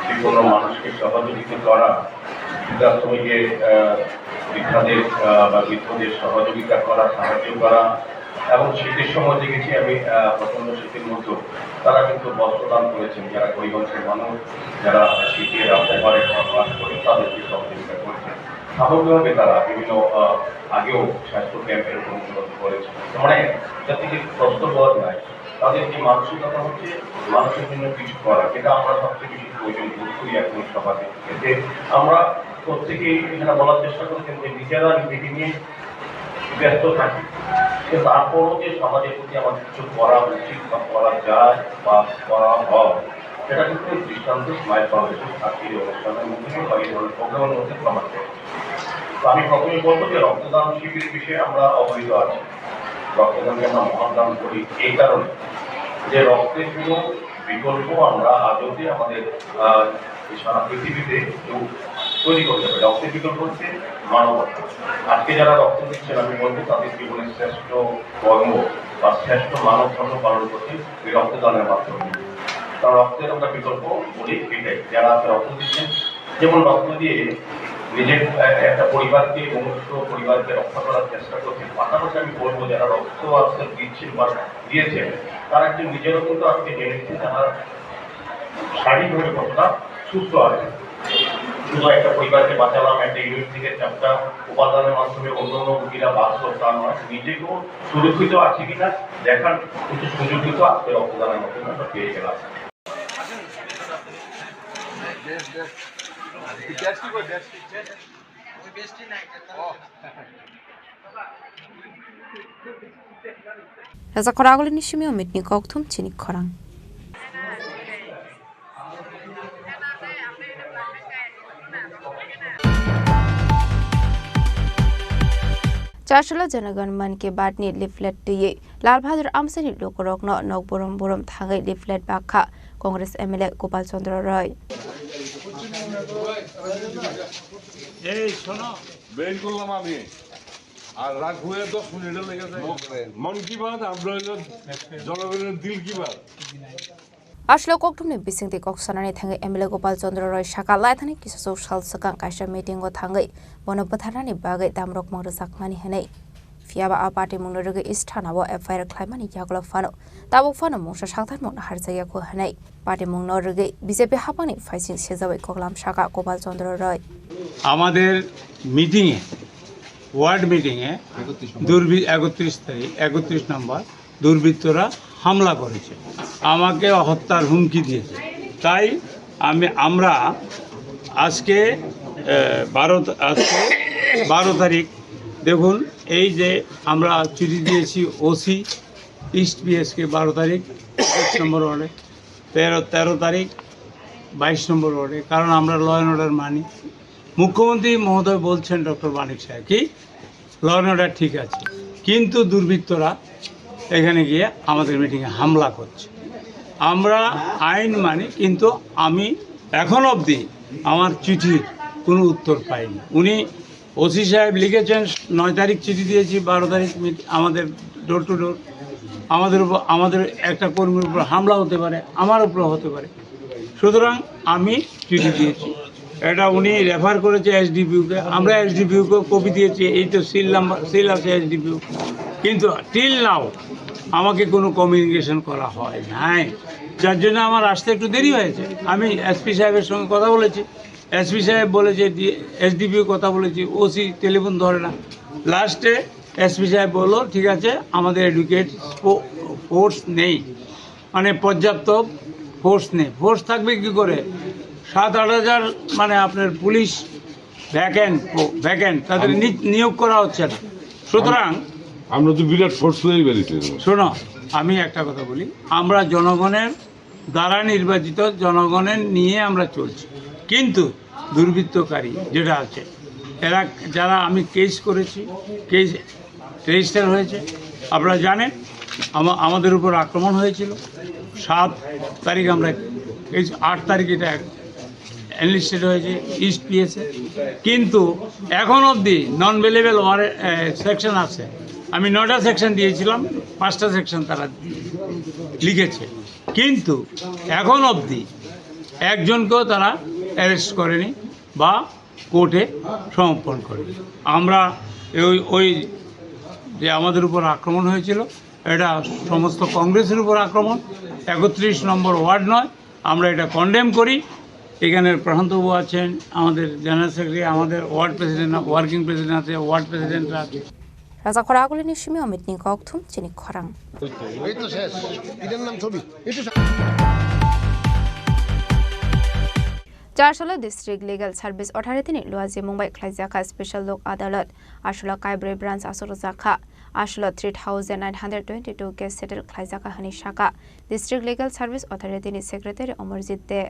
বিপন্ন মানুষকে সহযোগিতা করা, বৃদ্ধাশ্রমে গিয়ে, আহ, বৃদ্ধাদের, আহ, বা বৃদ্ধদের সহযোগিতা করা, সাহায্য করা, এবং শীতের সময় দেখেছি আমি, আহ, প্রচণ্ড শীতের মধ্যেও তারা কিন্তু বস্ত্র দান করেছেন। যারা গরিব অংশের মানুষ, যারা শীতে রাস্তায় ঘরে বাস করেন, তাদেরকে সহযোগিতা করেছেন। সামগ্রিকভাবে তারা বিভিন্ন, আহ, আগেও স্বাস্থ্য ক্যাম্পের অনুশীলন করেছেন। মানে, এটা থেকে প্রস্তরবাদ নাই। তাদের যে মানসিকতা হচ্ছে মানুষের জন্য কিছু করা, যেটা আমরা সবচেয়ে বেশি প্রয়োজন বোধ করি এখন সমাজে। এতে আমরা প্রত্যেকেই এখানে বলার চেষ্টা করেছেন যে নিজেরা নিজেকে নিয়ে ব্যস্ত থাকি, কিন্তু তারপরও যে সমাজের প্রতি আমাদের কিছু করা উচিত বা করা যায় বা করা হয়, সেটা কিন্তু দৃষ্টান্ত স্মাইল ফাউন্ডেশন আজকের এই অনুষ্ঠানের মধ্যে বা এই ধরনের প্রোগ্রামের মধ্যে প্রমাণ করে। তো আমি প্রথমে বলবো যে রক্তদান শিবিরের বিষয়ে আমরা অবহিত আছি। রক্তদানকে আমরা মহাদান করি এই কারণে যে রক্তের কোনো বিকল্প আমরা আদতে আমাদের, আহ, এই সারা পৃথিবীতে কেউ তৈরি করতে পারে। রক্তের বিকল্প হচ্ছে মানবতা। আজকে যারা রক্ত দিচ্ছেন, আমি বলবো তাদের জীবনের শ্রেষ্ঠ কর্ম বা শ্রেষ্ঠ মানব ধর্ম পালন করছেন এই রক্তদানের মাধ্যমে। কারণ রক্তের আমরা বিকল্প বলি এটাই, যারা আজকে রক্ত দিচ্ছেন, যেমন রক্ত দিয়ে নিজের এ-, একটা পরিবারকে, মনুষ্য পরিবারকে রক্ষা করার চেষ্টা করছেন। পাশাপাশি আমি বলবো, যারা রক্ত আজকে দিচ্ছেন বা দিয়েছেন, তারা কিন্তু নিজেরও কিন্তু আজকে জেনেছেন তারা শারীরিকভাবে কতটা সুস্থ আছেন। শুধু একটা পরিবারকে বাঁচালাম, একটা ইউনিট থেকে চারটা উপাদানের মাধ্যমে অন্য অন্য রোগীরা বাঁচলো, তা নয়, নিজেকেও সুরক্ষিত আছে কিনা দেখার কিছু সুযোগ কিন্তু আজকে রক্তদানের মাধ্যমে আমরা পেয়ে গেলাম। Raja Khoragulini simi omitni kokthum chini khorang. Chasula Janagan Man Ki Baat ni leaflet twiwi Lal Bahadur Amsani lukurokno nok burum burum thangwi leaflet bakha Congress M L A Gopal Chandra Roy. এই শোনো। বের করলাম আমি। আর রাগ হয়ে দশ মিনিটের লেগে যায়। মন কি বাত, আমরা হইলো জনগণের দিল কি Baat. Aswk kokthumni bisingtwi kok sanani thangwi M L A Gopal Chandra Roy saka laithani kisasuk sal swkang kaisa meeting o thangwi bono bwtharnani bagwi damrokmung rwjakmani hwnwi. Phiyaba a patimungno rwgwi east thana o F I R khlaimani yagulo phano tabuk phano mungsa sakthar mungno harjakya kho hwnwi patimungno rwgwi B J P haphangni phaising sejawi koklam saka Gopal Chandra Roy. আমাদের মিটিংয়ে, ওয়ার্ড মিটিংয়ে দুর্বৃ-, একত্রিশ তারিখ, একত্রিশ নম্বর দুর্বৃত্তরা হামলা করেছে, আমাকে হত্যার হুমকি দিয়েছে। তাই আমি, আমরা আজকে, আহ, বারো তা-, আজকে বারো তারিখ, দেখুন, এই যে আমরা চিঠি দিয়েছি ওসি ইস্ট পিএসকে বারো তারিখ, একুশ নম্বর ওয়ার্ডে, তেরো, তেরো তারিখ, বাইশ নম্বর ওয়ার্ডে, কারণ আমরা ল অ্যান্ড অর্ডার মানি। মুখ্যমন্ত্রী মহোদয় বলছেন, ডক্টর মানিক সাহেব, কি ল অ্যান্ড অর্ডার ঠিক আছে, কিন্তু দুর্বৃত্তরা এখানে গিয়ে আমাদের মিটিংয়ে হামলা করছে। আমরা আইন মানি, কিন্তু আমি এখন অবধি আমার চিঠির কোনো উত্তর পাইনি। উনি ওসি সাহেব লিখেছেন, নয় তারিখ চিঠি দিয়েছি, বারো তারিখ মিট-, আমাদের ডোর টু ডোর, আমাদের উপর, আমাদের একটা কর্মীর উপর হামলা হতে পারে, আমার উপর হতে পারে। সুতরাং আমি চিঠি দিয়েছি, এটা উনি রেফার করেছে এসডিপিওকে, আমরা এসডিপিওকে কপি দিয়েছি, এই তো সিল নাম্বার, সিল আছে এসডিপিও, কিন্তু টিল নাও আমাকে কোনো কমিউনিকেশন করা হয় নাই, যার জন্য আমার আসতে একটু দেরি হয়েছে। আমি এসপি সাহেবের সঙ্গে কথা বলেছি, এসপি সাহেব বলেছে, এসডিপিও কথা বলেছি, ওসি টেলিফোন ধরে না। লাস্টে এসপি সাহেব বললো, ঠিক আছে, আমাদের অ্যাডুকেট ফোর্স নেই, মানে পর্যাপ্ত ফোর্স নেই। ফোর্স থাকবে কি করে? সাত আট হাজার মানে আপনার পুলিশ ভ্যাকেন্ট, ভ্যাকেন্ট, তাদের নি-, নিয়োগ করা হচ্ছে না। সুতরাং আমরা তো বিরাট ফোর্স তৈরি করেছি। শোনো, আমি একটা কথা বলি, আমরা জনগণের দ্বারা নির্বাচিত, জনগণের নিয়ে আমরা চলছি, কিন্তু দুর্বৃত্তকারী যেটা আছে, এরা, যারা আমি কেস করেছি, কেস রেজিস্টার হয়েছে, আপনারা জানেন আমা-, আমাদের উপর আক্রমণ হয়েছিল। সাত তারিখ আমরা, এই আট তারিখ এটা এনলিস্টেড হয়েছে ইস্ট পিএসএ, কিন্তু এখন অবধি নন বেলেবল ওয়ারে সেকশন আছে। আমি নয়টা সেকশন দিয়েছিলাম, পাঁচটা সেকশন তারা লিখেছে, কিন্তু এখন অবধি একজনকেও তারা অ্যারেস্ট করেনি বা কোর্টে সমর্পণ করেনি। আমরা ওই, ওই যে আমাদের উপর আক্রমণ হয়েছিল, এটা সমস্ত কংগ্রেসের উপর আক্রমণ, একত্রিশ নম্বর ওয়ার্ড নয়, আমরা এটা কন্ডেম করি। এখানে প্রশান্তবাবু আছেন, আমাদের জেনারেল সেক্রেটারি, আমাদের ওয়ার্ড প্রেসিডেন্ট, ওয়ার্কিং প্রেসিডেন্ট আছে, ওয়ার্ড প্রেসিডেন্ট আছে। Raja Khoragulini simi omitni kokthum chini khorang. এই তো শেষ। এটার নাম ছবি। একটু সা- Chasula District Legal Service Authority ni luajimung bai khlaijakha special lok adalat. Asula Kaibroi branch aswk rwjakha. Asula three thousand nine hundred twenty-two case settle khlaijakha hwnwi sakha District Legal Service Authority ni Secretary Amarjit De.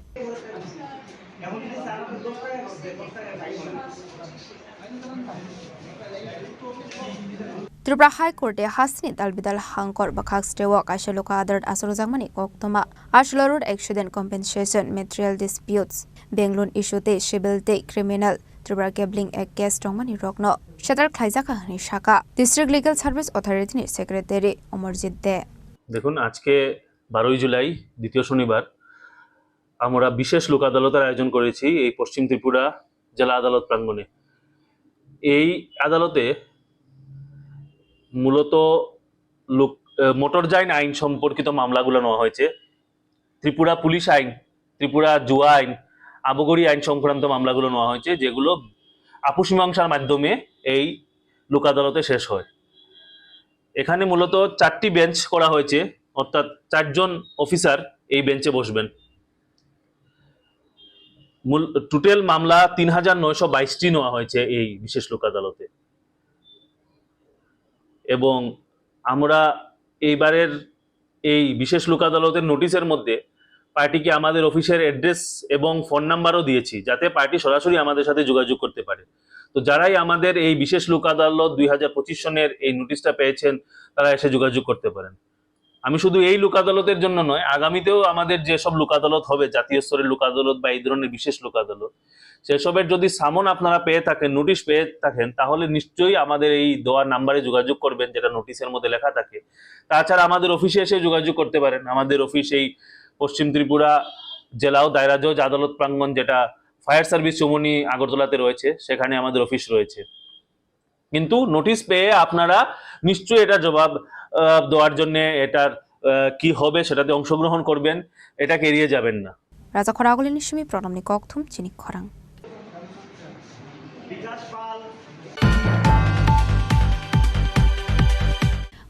Tripura High Court e hasteni dalbidal hangkor bwkhak steo kaisa luka adalat aswk rwjakmani koktwma. Aswla road accident compensation, material disputes, bank loan issue tei civil tei criminal Tripura Gambling Act case tongmani rokno settle khlaijak hwnwi sakha District Legal Service Authority ni Secretary Amarjit De. দেখুন, আজকে বারোই জুলাই, দ্বিতীয় শনিবার, আমরা বিশেষ লোক আদালতের আয়োজন করেছি এই পশ্চিম ত্রিপুরা জেলা আদালত প্রাঙ্গণে। এই আদালতে মূলত লোক, আহ, মোটরযান আইন সম্পর্কিত মামলাগুলো নেওয়া হয়েছে। ত্রিপুরা পুলিশ আইন, ত্রিপুরা জুয়া আইন, আবকারি আইন সংক্রান্ত মামলাগুলো নেওয়া হয়েছে, যেগুলো আপস মীমাংসার মাধ্যমে এই লোক আদালতে শেষ হয়। এখানে মূলত চারটি বেঞ্চ করা হয়েছে, অর্থাৎ চারজন অফিসার এই বেঞ্চে বসবেন। মূল টোটাল মামলা তিন হাজার নয়শো বাইশটি নেওয়া হয়েছে এই বিশেষ লোক আদালতে। এবং আমরা এইবারের এই বিশেষ লোক আদালতের নোটিশের মধ্যে পার্টিকে আমাদের অফিসের অ্যাড্রেস এবং ফোন নাম্বারও দিয়েছি, যাতে পার্টি সরাসরি আমাদের সাথে যোগাযোগ করতে পারে। তো যারাই আমাদের এই বিশেষ লোক আদালত দুই হাজার পঁচিশ সনের এই নোটিশটা পেয়েছেন, তারা এসে যোগাযোগ করতে পারেন। আমি শুধু এই লোক আদালতের জন্য নয়, আগামীতেও আমাদের যেসব লোক আদালত হবে, জাতীয় স্তরের লোক আদালত বা এই ধরনের বিশেষ লোক আদালত, সেসবের যদি সামন আপনারা পেয়ে থাকেন, নোটিশ পেয়ে থাকেন, তাহলে নিশ্চয়ই আমাদের এই দেওয়া নাম্বারে যোগাযোগ করবেন, যেটা নোটিশের মধ্যে লেখা থাকে। তাছাড়া আমাদের অফিসে এসে যোগাযোগ করতে পারেন। আমাদের অফিস এই পশ্চিম ত্রিপুরা জেলা ও দায়রা জজ আদালত প্রাঙ্গণ, যেটা ফায়ার সার্ভিস চৌমুহনী আগরতলাতে রয়েছে, সেখানে আমাদের অফিস রয়েছে। কিন্তু নোটিশ পেয়ে আপনারা নিশ্চয়ই এটা জবাব, আহ, দেওয়ার জন্য, এটার, আহ, কি হবে সেটাতে অংশগ্রহণ করবেন, এটাকে এড়িয়ে যাবেন না। Raja Khoragulini simi pronomni kokthum chini khorang.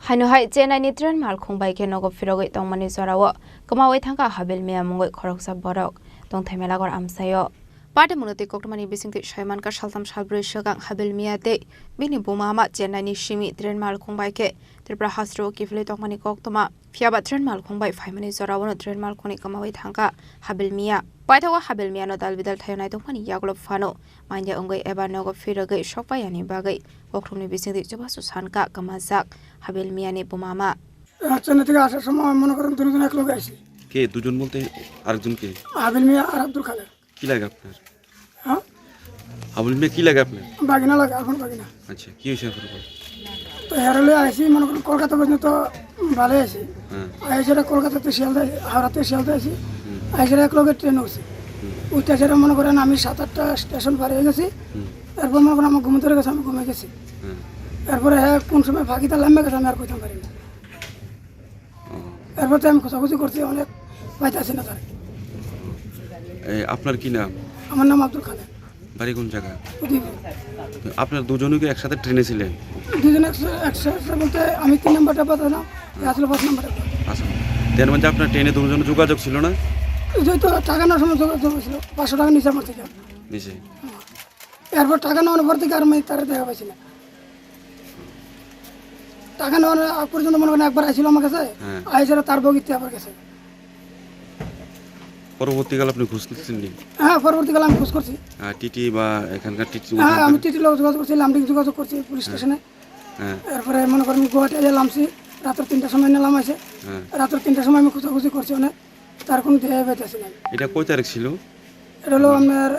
Haino hai Chennai ni train malkhung bai khe nogo phirogwi tongmani jorao kwmawi thangkha Habil Mia mungwi khoroksa borok tongthai melagor amsaio. Party mwnwi twi koktwmani bisingtwi saimankha saltham salbrwi swkang Habil Mia tei bini buma ama Chennai ni simi train malkhung bai khe Tripura hasteo kiphilwi tongmani koktwma. Phiyaba train malkhung bai phaimani jorao no train malkhungni kwmawi thangkha Habil Mia. Paithago Habil Mia no dal bidal thaio naitokmani yagulo phano manya wngwi eba nogo phirogwi sokpaiyani bagwi kokthumni bisingtwi chubachu sankha kwmajak Habil Mia ni buma ama. আহ, চেন্নাই থেকে আসার সময় মনে করেন দুজন এক লগে আইছি। কে দুজন বলতে? আরেকজন কে? হাবিল মিয়া আর আব্দুল খালেক। কি লাগে আপনার? হ্যাঁ? হাবিল মিয়া কি লাগে আপনার? বাগিনা লাগে, এখন বাগিনা। আচ্ছা, কি হয়েছে আপনার? তো হেরলে আইছি মনে করেন কলকাতা পর্যন্ত ভালো আছি। হ্যাঁ। আইসারা কলকাতাতে শিয়ালদা, হাওড়াতে শিয়ালদা আছি। হুম। আইসারা এক লগে ট্রেন উঠছি। হুম। উঠতে সেটা মনে করেন আমি সাত আটটা স্টেশন পার হয়ে গেছি। হুম। এরপর মনে করেন আমার ঘুম ধরে গেছে, আমি ঘুমিয়ে গেছি। হুম। এরপরে হ্যাঁ কোন সময় ফাঁকিটা লাম্বা গেছে আমি আর কইতাম পারি না। ও। এরপর তো আমি খোঁজাখুঁজি করছি, অনেক পাইতেছি না তার। এ, আপনার কি নাম? আমার নাম আব্দুল খালেক। বাড়ি কোন জায়গা? উদয়পুর। আপনার দুজনই কি একসাথে ট্রেনে ছিলেন? দুজন একসা-, একসাথে বলতে আমি তিন নম্বর ডাব্বা ছিলাম, এ আসলে পাঁচ নম্বর ডাব্বা। আচ্ছা, তার মধ্যে আপনার ট্রেনে দুজন যোগাযোগ ছিল না? ওই তো টাকা নেওয়ার সময় যোগাযোগ ছিল, পাঁচশো টাকা নিচে আমার থেকে। নিচে। এরপর টাকা নেওয়ার পর থেকে আর আমি তারা দেখা পাইছি না। টাকা নেওয়ার আগ পর্যন্ত মনে করেন একবার আইছিল আমার কাছে, হ্যাঁ। আইসারা তার বগিতে আবার গেছে। পরবর্তীকালে আপনি খোঁজ নিচ্ছেন নি? হ্যাঁ, পরবর্তীকালে আমি খোঁজ করছি। আহ, টিটি বা এখানকার টিটি হ্যাঁ, আমি টিটি লোক যোগাযোগ করছি, লামডিং যোগাযোগ করছি পুলিশ হ্যাঁ। স্টেশনে। হ্যাঁ। এরপরে মনে করেন গুয়াহাটি আইয়া লামছি, রাতের তিনটার সময় নিলাম আছে। হ্যাঁ। রাতের তিনটার সময় আমি খোঁজাখুঁজি করছি অনেক, তার কোনো দেখা পাইতেছি না। এটা কয় তারিখ ছিল? এটা হলো আপনার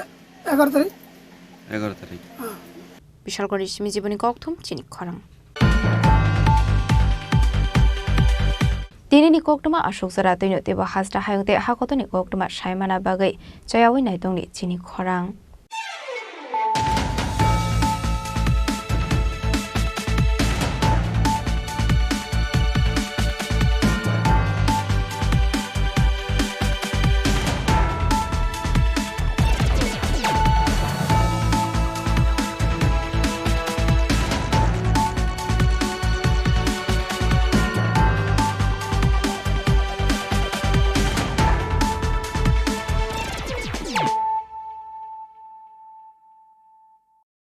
এগারো তারিখ। এগারো তারিখ। হ্যাঁ। Bishalgarhni simi jiboni kokthum chini khorang. Tinini koktwma aswk jora twino teibo hasta hayung tei hakotoni koktwma saimana bagwi chayawi naitongni chini khorang.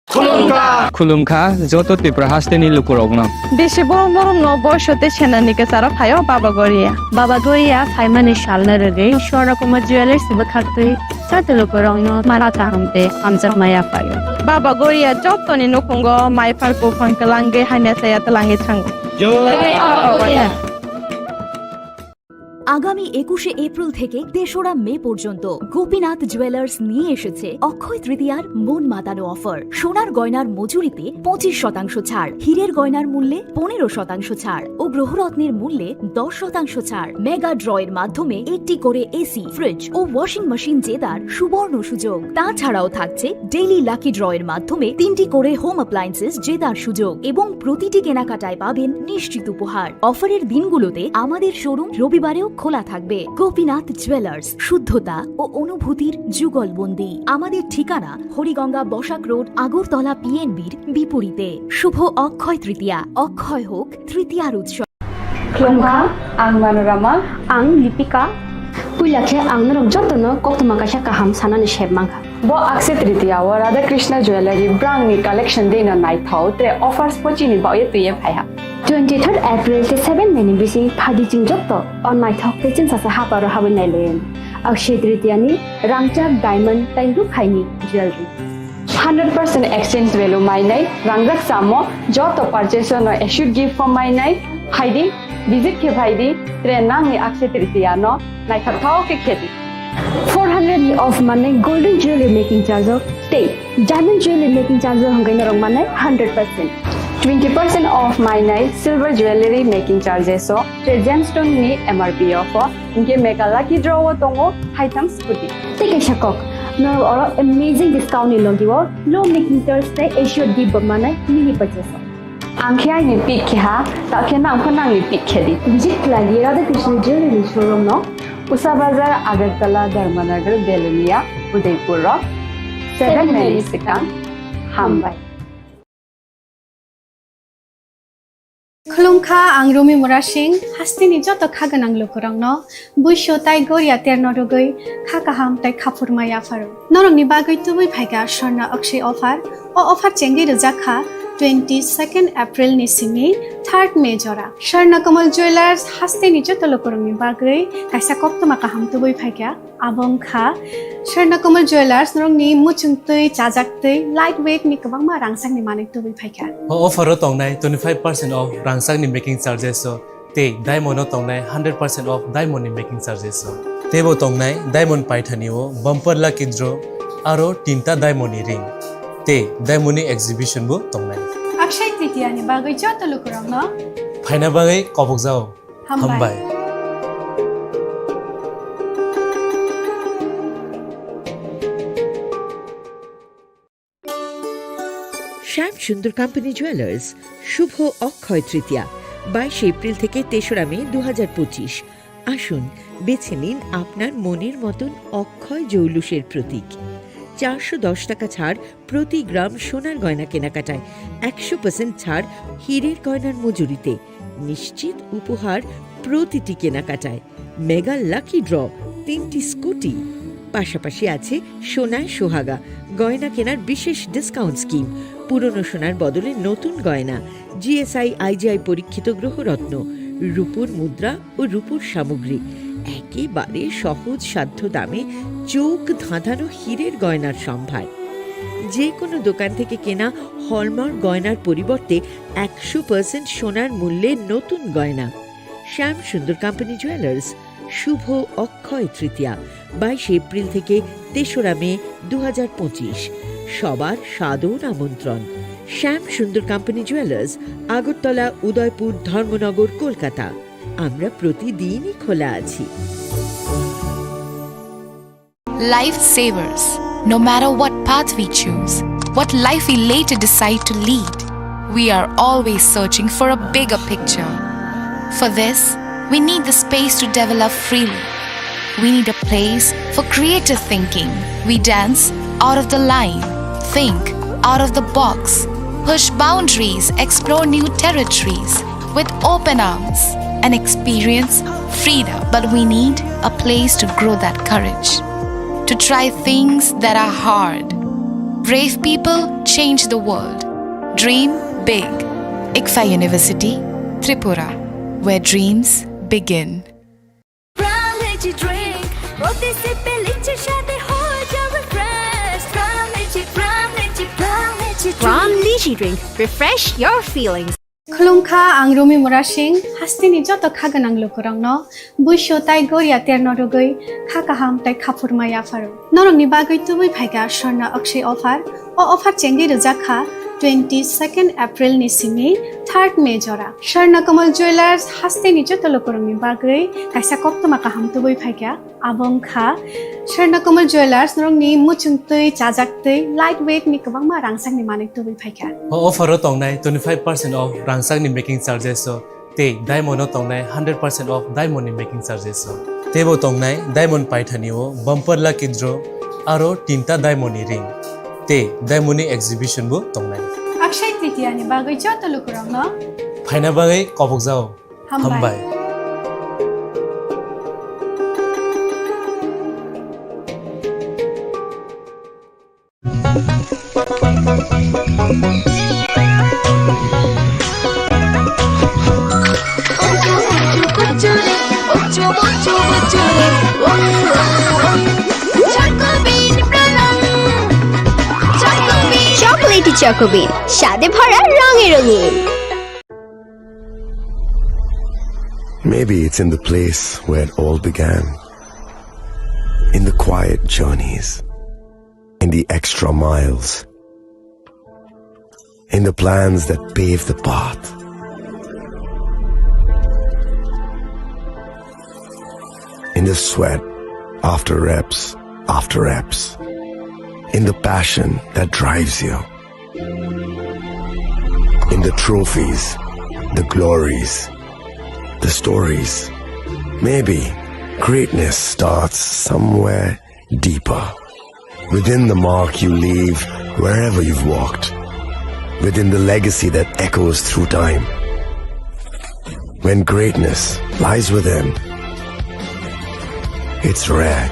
Khulumkha. Khulumkha joto Tripura hasteni lukurokno. Bisi borom borom no boiso tei senani kwcharo phaio Baba Goria. Baba Goria phaimani salno rwgwi Swarna Kumar Jewellers bwkhaktwi joto lukurokno mara kaham tei hamjakma yaphaio. Baba Goria jotoni nukhungo maiphar buphang kwlangwi hamya chaya twlangwi thango. Jai Baba Goria. আগামী একুশে এপ্রিল থেকে তেসরা মে পর্যন্ত গোপীনাথ জুয়েলার্স নিয়ে এসেছে অক্ষয় তৃতীয়ার মন মাতানো অফার। সোনার গয়নার মজুরিতে পঁচিশ শতাংশ ছাড়, হীরের গয়নার মূল্যে পনেরো শতাংশ ছাড় ও গ্রহরত্নের মূল্যে দশ শতাংশ ছাড়। মেগা ড্রয়ের মাধ্যমে একটি করে এসি, ফ্রিজ ও ওয়াশিং মেশিন জেতার সুবর্ণ সুযোগ। তাছাড়াও থাকছে ডেইলি লাকি ড্রয়ের মাধ্যমে তিনটি করে হোম অ্যাপ্লায়েন্সেস জেতার সুযোগ এবং প্রতিটি কেনাকাটায় পাবেন নিশ্চিত উপহার। অফারের দিনগুলোতে আমাদের শোরুম রবিবারেও খোলা থাকবে। গোপীনাথ জুয়েলার্স, শুদ্ধতা ও অনুভূতির যুগলবন্দি। আমাদের ঠিকানা হরিগঙ্গা বসাক রোড, আগরতলা পিএনবির বিপরীতে। শুভ অক্ষয় তৃতীয়া, অক্ষয় হোক তৃতীয়ার উৎসব। Khulumkha, ang Manorama. Ang Lipika. Puila khe ang norok jotono koktwma kaisa kaham sanani sep mankha. Bo Akshaya Tritiya o Radha Krishna Jewellery brangni collection deino naithok, tre offers bo chini bagwi twiwi phaiha. Twenty third April tei seven May ni bising phaidi chwng joto o naithok tei chwngsacha haparo habwi nailaiwi. Akshaya Tritiya ni rangchak diamond tei rukhaini jewellery. Hundred percent exchange value mainai, rangjak samo joto purchase no assured gift form mainai, phaidi, visit khe phaidi, tre nangni Akshaya Tritiya no naithok thok khe khedi. Four hundred ni off manai golden jewelry making charge o tei diamond jewelry making charge o hwnkhai norok manai hundred percent. Twenty percent off mainai silver jewelry making charges o tre gemstone ni M R P o pho. Hinkhe mega lucky draw o tongo haitham scooty. Tei kaisa kok, norok oro amazing discount ni logi o low making charge tei assured gift bo manai mini purchase o. Ang khe aini pick khe ha, ta khe nang pho nangni pick khe di. Visit khlai di Radha Krishna Jewelry ni showroom no. Usa Bazar, Agartala, Dharmanagar, Belonia, Udaipur o. Seven May ni swkang. Hambai. Khulumkha, ang Rumi Murasing, hasteni joto kha gwnang lukurokno buisu tai goria terno rwgwi kha kaham tai khaphurma yapharo. Norokni bagwi tubui phaikha Swarna Akshay offer. O offer chengwi rwjak kha twenty second April ni simi third May jora. Swarna Kamal Jewellers hasteni joto lukurokni bagwi kaisa koktwma kaham tubui phaikha. Abo wngkha Swarna Kamal Jewellers, norokni muchungtwi, chajaktwi, light weight ni kwbangma rangchakni manwi tubui phaikha. O offer o tongnai twenty five percent off rangchakni making charges o tei diamond o tongnai hundred percent off diamond ni making charges o. Teibo tongnai diamond paithani o bumper lucky draw aro tinta diamond ni ring tei diamond ni exhibition bo tongnai. Akshay Tritiya ni bagwi joto lukurokno phaina bagwi kobokjao. Hambai. Hambai. Shyam Sundar Company Jewelers, শুভ অক্ষয় তৃতীয়া, বাইশে এপ্রিল থেকে তেসরা মে দু হাজার পঁচিশ। আসুন, বেছে নিন আপনার মনের মতন অক্ষয় জৌলুসের প্রতীক। চারশো দশ টাকা ছাড় প্রতি গ্রাম সোনার গয়না কেনাকাটায়, একশো পার্সেন্ট ছাড় হীরের গয়নার মজুরিতে, নিশ্চিত উপহার প্রতিটি কেনাকাটায়, মেগা লাকি ড্র, তিনটি স্কুটি। পাশাপাশি আছে সোনায় সোহাগা, গয়না কেনার বিশেষ ডিসকাউন্ট স্কিম, পুরনো সোনার বদলে নতুন গয়না, জিএসআই আইজিআই পরীক্ষিত গ্রহরত্ন, রূপোর মুদ্রা ও রূপোর সামগ্রী, একেবারে সহজ সাধ্য দামে চোখ ধাঁধানো হীরের গয়নার সম্ভার। যে কোনো দোকান থেকে কেনা হলমার্ক গয়নার পরিবর্তে একশো পার্সেন্ট সোনার মূল্যে নতুন গয়না। শ্যাম সুন্দর কোম্পানি জুয়েলার্স, শুভ অক্ষয় তৃতীয়া, বাইশে এপ্রিল থেকে তেসরা মে দু হাজার পঁচিশ। সবার সাদর আমন্ত্রণ। শ্যাম সুন্দর কোম্পানি জুয়েলার্স, আগরতলা, উদয়পুর, ধর্মনগর, কলকাতা। আমরা প্রতিদিনই খোলা আছি। Lifesavers. No matter what path we choose, what life we later decide to lead, we are always searching for a bigger picture. For this, we need the space to develop freely. We need a place for creative thinking. We dance out of the line, think out of the box, push boundaries, explore new territories with open arms, and experience freedom. But we need a place to grow that courage, to try things that are hard. Brave people change the world. Dream big. ICFAI University, Tripura, where dreams begin. Prime Lychee Drink। প্রতি সিপে লিচির স্বাদে হয়ে যাও refresh. Prime Lychee, Prime Lychee, Prime Lychee Drink। Prime Lychee Drink। Refresh your feelings। Khulumkha, ang Rumi Murasing, hasteni joto kha gwnang lukurokno buisu tai goria terno rwgwi kha kaham tai khaphurma yapharo. Norokni bagwi tubui phaikha Swarna Akshay offer. O offer chengwi rwjak kha twenty second April ni simi third May jora. Swarna Kamal Jewellers hasteni joto lukurokni bagwi kaisa koktwma kaham tubui phaikha. Abo wngkha Swarna Kamal Jewellers, norokni muchungtwi, chajaktwi, light weight ni kwbangma rangchakni manwi tubui phaikha. O offer o tongnai twenty five percent off rangchakni making charges o tei diamond o tongnai hundred percent off diamond ni making charges o. Teibo tongnai diamond paithani o bumper lucky draw aro tinta diamond ni ring tei diamond ni exhibition bo tongnai. Akshay Tritiya ni bagwi joto lukurokno phaina bagwi kobokjao. Hambai. Hambai. Choco Bean, স্বাদে ভরা রঙে রঙিন। Maybe it's in the place where it all began. In the quiet journeys. In the extra miles. In the plans that pave the path. In the sweat after reps, after reps. In the passion that drives you. In the trophies, the glories, the stories. Maybe greatness starts somewhere deeper. Within the mark you leave wherever you've walked. Within the legacy that echoes through time. When greatness lies within, it's rare